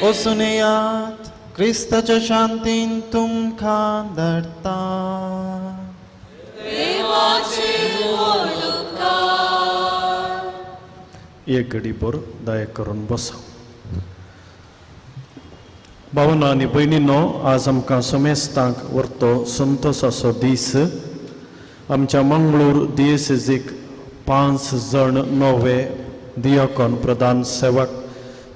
वचून येयात क्रिस्ताच्या शांतीन तुमकां धाडटा. एक घडी भर दया करून बसा. भावना आनी भयणीनो, आज आमकां समेस्तांक व्हरतो संतोसाचो दीस. आमच्या मंगळूर दियेसेजीक 5 जण नवे दियाकॉन प्रधान सेवक,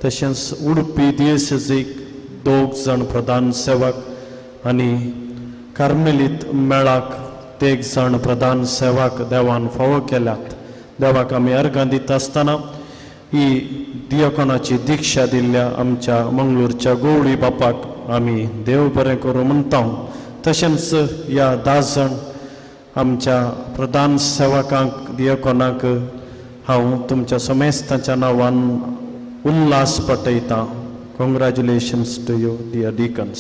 तशेंच उडपी दियेसेजीक 2 जण प्रधान सेवक आनी कार्मेलीत मेळाक 3 जण प्रधान सेवक देवान फावो केल्यात. देवाक आमी अर्गां दिता आसतना ही दियाकोनाची दीक्षा दिल्ल्या आमच्या मंगळूरच्या गौडी बापाक आमी देव बरें करूं म्हणटा. तशेंच ह्या 10 जण आमच्या प्रधान सेवकांक दियाकोनाक हांव तुमच्या समेस्तांच्या नांवान Ulhas पटयतां. Congratulations to you dear deacons.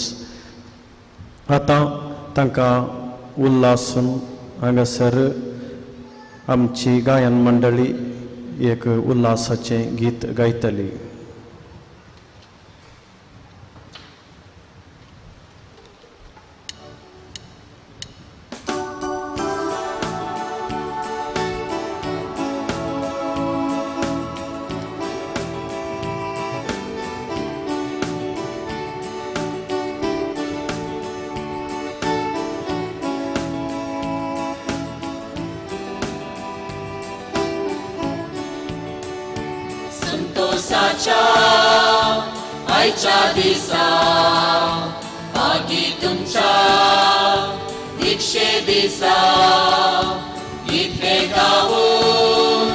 आतां तांकां उल्हासून हांगासर आमची गायन मंडळी एक उल्हासाचें गीत गायतली. आयच्या दिसा भागी तुमच्या दीक्षे दिसा इतले गावून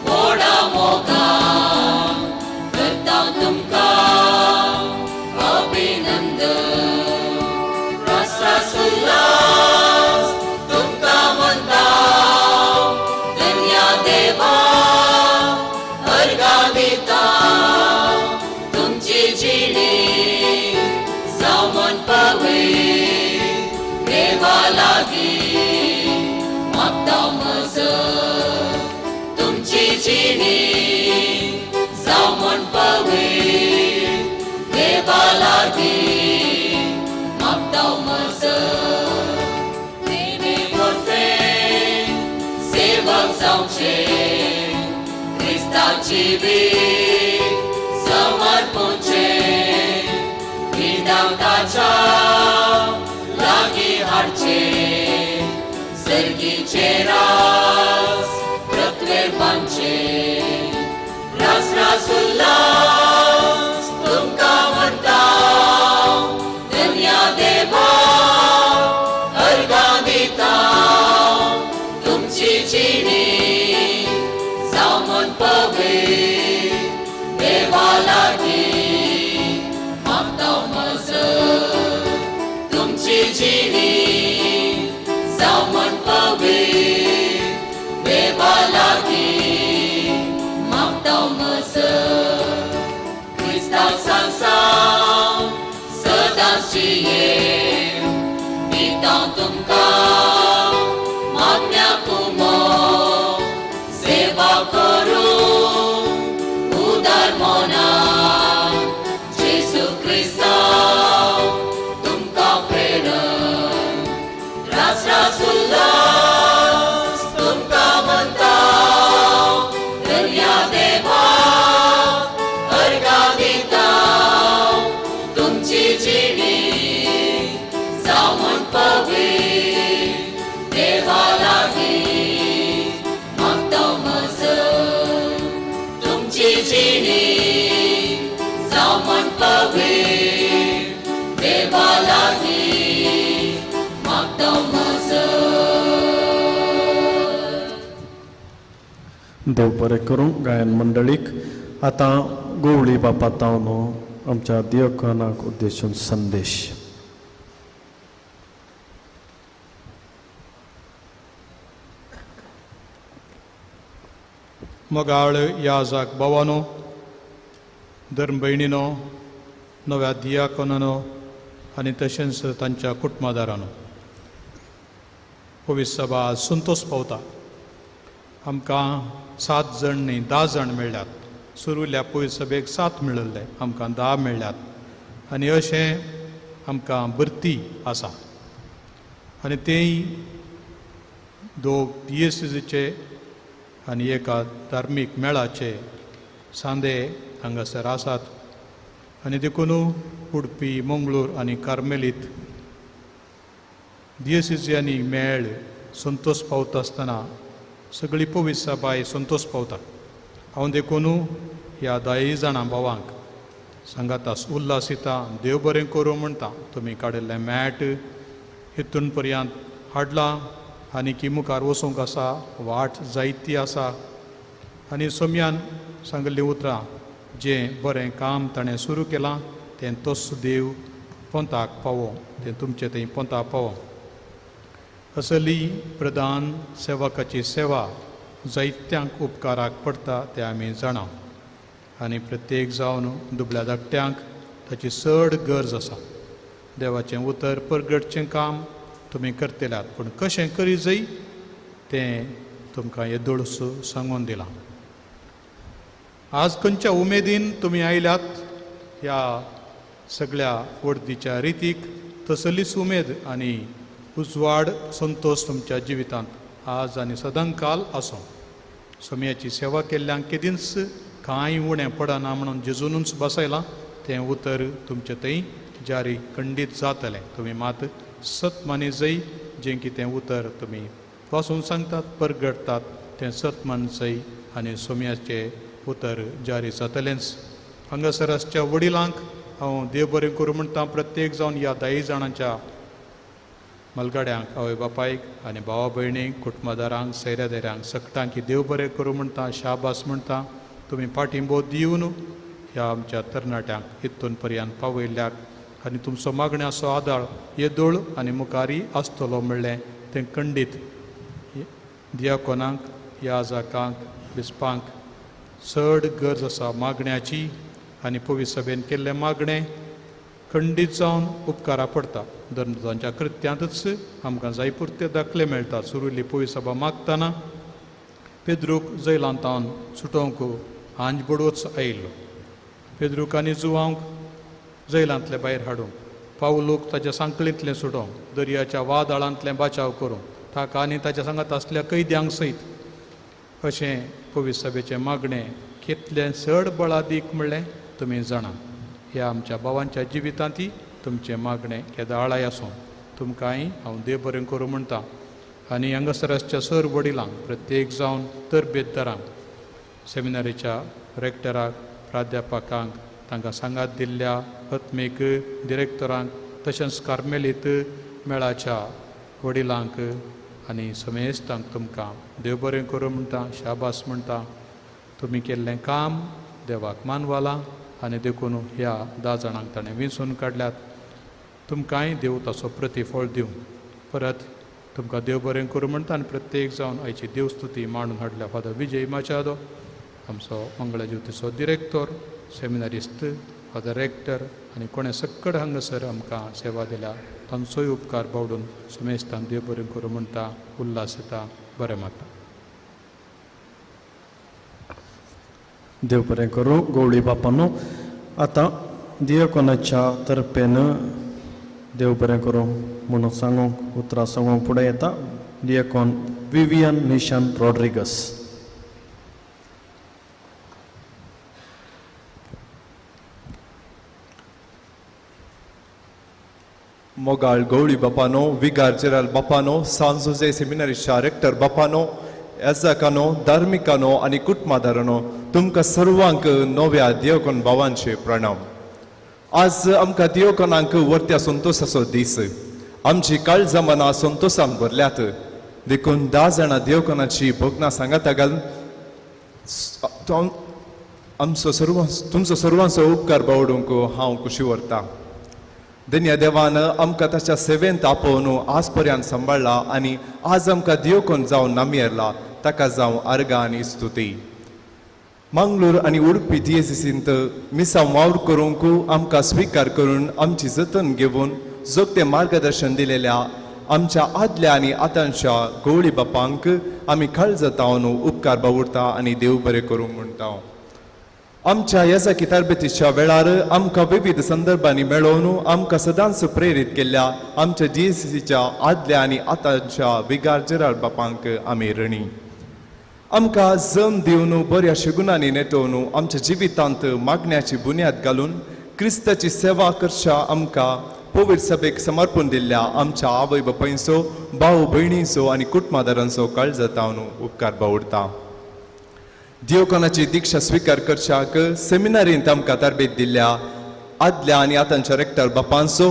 व्हडा मोगान करता तुमकां अभिनंदन. रास उल्हास तुमकां म्हणटा धन्या देवा अर्गां दिता जिणी जावन पवे देवा लागीं मागता म्हज तुमची जिणी जावन पवे देवा लागीं मागता म्हज. देवे मोठे सेवक जावचे क्रिस्ताची समर्पूचे ताच्या लागीं हाडचे सर्गीचे रास पृथ्वेर बांदचे. रास रास उल्हास तुमकां म्हणटा धन्या देवा अर्गां दिता तुमची देवा अर्गां दिता तुमची जिणी जावं म्हूण पवित्र देवा लागीं मागता मजत तुमची जिणी जावं म्हूण पवित्र देवा लागीं मागता मजत. देव बरें करूं गायन मंडळीक. आतां गोवळी बापा तावनो आमच्या दियकनाक उद्देशून संदेश. मोगाळ याजाक भावानो, धर्म भयणीनो, नव्या दियाकोनानो आनी तशेंच तांच्या कुटुंबादारानो, पवित्र सभा संतोष पावता. आमकां 7 जण न्ही 10 जाण मेळ्ळ्यात. सुरुल्या पवित्र सभेक 7 मेळिल्ले, आमकां 10 मेळ्ळ्यात आनी अशें आमकां भरती आसा. आनी तेय 2 दियेसीचे आनी एका धार्मीक मेळाचे सांदे हांगासर आसात. आनी देखून उडपी, मंगळूर आनी कार्मेलीत दियेसीची आनी मेळ संतोष पावता आसतना सगळी पवित्र सभाय संतोष पावता. हांव देखून ह्या 10 जाणां भावांक सांगाता उल्हास दिता, देव बरें करूं म्हणटा. तुमी काडिल्लें मॅट हितून पर्यंत हाडलां आनी की मुखार वचूंक आसा, वाट जायती आसा. आनी सोम्यान सांगिल्लीं उतरां, जें बरें काम ताणें सुरू केलां तें तोच देव पोंताक पावो, तें तुमचें थंय पोंताक पावो. असली प्रधान सेवकाची सेवा जायत्यांक उपकाराक पडटा तें आमी जाणा. आनी प्रत्येक जावन दुबळ्या धाकट्यांक ताची चड गरज आसा. देवाचें उतर परगटचें काम तुमी करतल्यात, पूण कशें करी जाय तें तुमकां येदोळस सांगून दिलां. आज खंयच्या उमेदीन तुमी आयल्यात ह्या सगळ्या वडदीच्या रितीक, तसलीच उमेद आनी उजवाड संतोष तुमच्या जिवितांत आज आनी सदांकाल आसूं. सोम्याची सेवा केल्ल्यांक केदींच कांय उणें पडना म्हणून जेजूनच बसयलां तें उतर तुमचे थंय जारी खंडीत जातलें. तुमी मात सत मानी जय, जें कितें उतर तुमी वाचून सांगतात, परगटतात तें सत मान जय आनी सोम्याचें उतर जारी जातलेंच. हांगासर आसच्या वडिलांक हांव देव बरें करूं म्हणटा. प्रत्येक जावन ह्या 10 जाणांच्या मलगाड्यांक, आवय बापायक आनी भावा भयणींक, कुटुंबादारांक, सैऱ्या धैऱ्यांक सकटांक देव बरें करूं म्हणटा, शाबास म्हणटा. तुमी पाठिंबो दिवन ह्या आमच्या तरणाट्यांक इतून पर्यंत पावयल्ल्याक आनी तुमचो मागण्याचो आदार येदोळ आनी मुखारी आसतलो म्हणलें तें खंडीत दियाकोनांक, याजाकांक, बिस्पांक चड गरज आसा मागण्याची. आनी पवित्र सभेन केल्लें मागणें खंडीत जावन उपकारा पडटा. धर्मदूतांच्या कृत्यांतच आमकां जायपुरते दाखले मेळटात. सुरुली पवित्र सभा मागतना पेद्रूक जैलांतावन सुटोवंक हांज बडोच आयिल्लो. पेद्रूक आनी जुवांक जैलांतले भायर हाडूंक, पावलूक ताच्या सांकळींतलें सुटोवंक, दर्याच्या वादळांतलें बाचाव करूंक, ताका आनी ताच्या सांगात आसल्या कैद्यांक सयत अशें पवित्र सभेचें मागणें कितलें चड बळादीक म्हणलें तुमी जाणा. ह्या आमच्या भावांच्या जिवितांत तुमचें मागणें केदाळाय आसूं. तुमकांय हांव देव बरें करूं म्हणटा. आनी हांगासर आसच्या सर वडिलांक, प्रत्येक जावन तरबेतदारांक, सेमिनारीच्या रेक्टराक, प्राध्यापकांक, तांकां सांगात दिल्ल्या आत्मीक डिरेक्टरांक, तशेंच कार्मेलीत मेळाच्या वडिलांक आनी समेस्तांक तुमकां देव बरें करूं म्हणटा, शाबास म्हणटा. तुमी केल्लें काम देवाक मानवालां आनी देखून ह्या 10 जाणांक ताणें विंचून काडल्यात. तुमकांय देव ताचो प्रतिफळ दिवं. परत तुमकां देव बरें करूं म्हणटा. आनी प्रत्येक जावन आयची देवस्तुती मांडून हाडल्या फादर विजय माचादो, आमचो मंगळज्योतीचो डिरेक्टर, सेमिनारिस्त, फादर रेक्टर आनी कोणें सक्कड हांगासर आमकां सेवा दिल्या तांचोय उपकार बावडून समेस्तांक देव बरें करूं म्हणटा, उल्हास येता, बरें मागता. देव बरें करूं गवळी बापानो. आतां दियकोनाच्या तर्फेन देव बरें करूं म्हणून सांगूंक उतरां सांगूंक फुडें येता दियकोन विवियन निशान रॉड्रिगस. मोगाळ गवळी बापानो, विगार जेराल बापानो, सान जोजे सेमिनारीच्या रेक्टर बापानो, याजकानो, धार्मिकानो आनी कुटुंबादारानो, तुमकां सर्वांक नव्या दियोकोन भावांचे प्रणाम. आज आमकां दियोकोनांक वर्त्या संतोशाचो दीस. आमची काळजां मनां संतोशान भरल्यात देखून 10 जाणां दियोकोनाची भोगनां सांगाता घालून आमचो सर्व तुमचो सर्वांचो उपकार बावडूंक हांव खुशी व्हरता. धन्य देवान आमकां ताच्या सेवेंत आपोवन आज पर्यंत सांबाळ्ळा आनी आज आमकां दियोकोन जावन नामयेरला, ताका जावं आर्गां आनी स्तुती. मंगळूर आनी उडपी दियेसींत मिसांव वावर करूंक आमकां स्विकार करून आमची जतन घेवन जोगतें मार्गदर्शन दिलेल्या आमच्या आदल्या आनी आतांच्या गवळी बापांक आमी काळजांत उपकार बावुरता आनी देव बरें करूंक म्हणटा. आमच्या येजाकी तरबेतीच्या वेळार आमकां विविध संदर्भांनी मेळोवन आमकां सदांच प्रेरीत केल्ल्या आमच्या जीएसीच्या आदल्या आनी आतांच्या विगार जेराल बापांक आमी ऋणी. आमकां जम दिवन बऱ्या शगुनांनी नेटोवन आमच्या जिवितांत मागण्याची बुन्याद घालून क्रिस्ताची सेवा करच्या आमकां पवित्र सभेक समर्पण दिल्ल्या आमच्या आवय बापायंचो, भाव भयणींचो आनी कुटुंबादारांचो काळजांत उपकार बावडता. दियोकोनाची दीक्षा स्विकार करच्याक सेमिनारींत आमकां तरबेत दिल्ल्या आदल्या आनी आतांच्या रेक्टर बापांचो,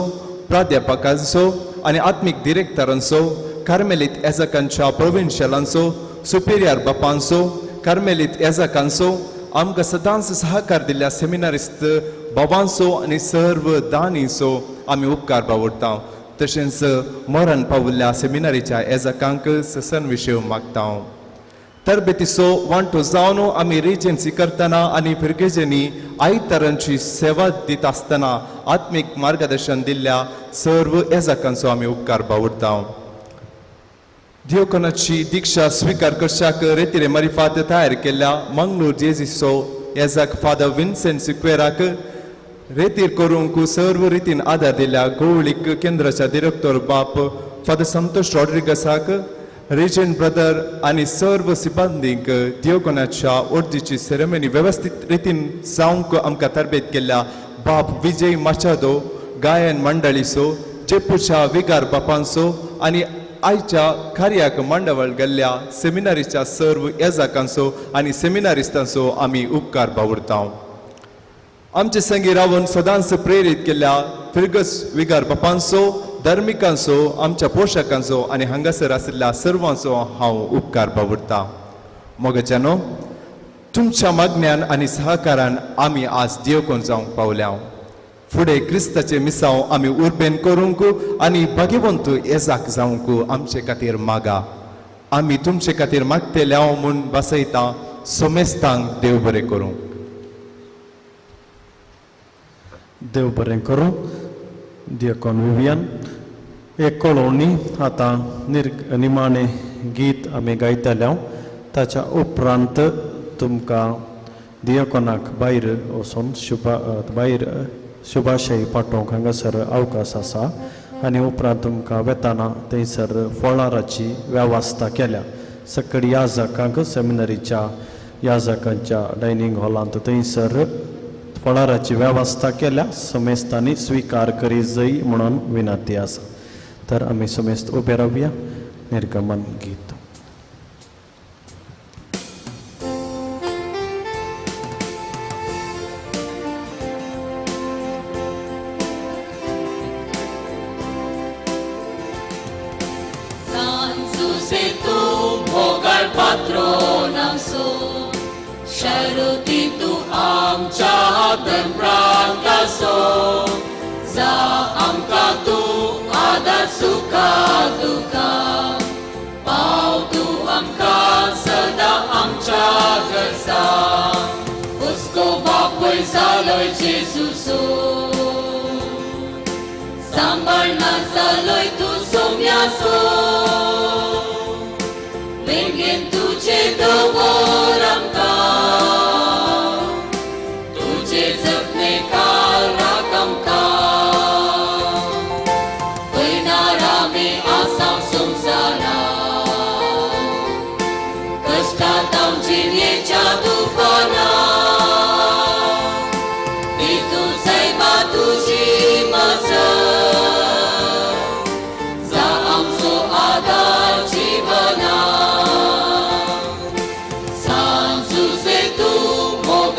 प्राध्यापकांचो आनी आत्मीक डिरेक्टरांचो, कार्मेलीत एजाकांच्या प्रोविन्शियलांचो, सुपिरियर बापांचो, कार्मेलीत एजाकांचो, आमकां सदांच सहकार दिल्ल्या सेमिनारिस्त बाबांचो आनी सर्व दानींचो आमी उपकार बावडटा. तशेंच मरण पाविल्ल्या सेमिनारीच्या एजाकांक ससन विशय मागता. तरबेतीचो वांटो जावन आमी रिजन्सी करतना आनी फिरगेजेंनी आयतारांची सेवा दिता आसतना आत्मीक मार्गदर्शन दिल्ल्या सर्व एजाकांचो आमी उपकार बावडटा. दियोकोनाची दीक्षा स्विकार करच्याक रेतिरे मारिफात तयार केल्ल्या मंगळूर जेजीचो एजाक फादर विन्सेंट सिक्वेराक रेतीर करूंक सर्व रितीन आदार दिल्ल्या गोवळीक केंद्राच्या डिरेक्टर बाप फादर संतोष रॉड्रिगसाक, रेजन ब्रदर आनी सर्व सिब्बंदींक दियोकोनाच्या ओर्दीची सेरेमनी वेवस्थीत रितीन जावंक आमकां तरबेत केल्ल्या बाप विजय माचादो, गायन मंडळीचो, जयपूरच्या विगार बापांचो आनी आयच्या कार्याक मांडावळ गेल्ल्या सेमिनारीच्या सर्व येजाकांचो आनी सेमिनारिस्तांचो आमी उपकार बावुरता. आमचे संगी रावन सदांच प्रेरीत केल्ल्या फिरगस विगार बापांचो, धार्मिकांचो, आमच्या पोशकांचो आनी हांगासर आशिल्ल्या सर्वांचो हांव उपकार बावुरता. मोगाच्यानो, तुमच्या मागण्यान आनी सहकारान आमी आज दियोकोन जावंक पावल्या. फुडें क्रिस्ताचे मिसांव आमी उर्बेन करूंक आनी भाग्यवंत येजाक जावंक आमचे खातीर मागा. आमी तुमचे खातीर मागतले म्हूण बसयता. सोमेस्तांक देव बरें करूं. देव बरें करूं. दियकोन विवियन एक कळोवणी आतां निमाणें गीत आमी गायतले. ताच्या उपरांत तुमकां दियकोनाक भायर वचून भायर शुभाशय पाठोवंक हांगासर अवकाश आसा आनी उपरांत तुमकां वेताना थंयसर फळाराची वेवस्था केल्या. सकयल याजकांक सेमिनरीच्या याजकांच्या डायनींग हॉलांत थंयसर फळाराची वेवस्था केल्या. समेस्तांनी स्विकार करी जाय म्हणून विनंती आसा. तर आमी समेस्त उबे रावया. निर्गमन गीत. तुझी मजत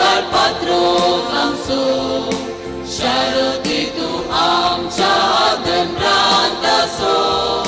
मोगाळ पात्रोन आमचो शारदी तूं आमच्या दनरांत आसो.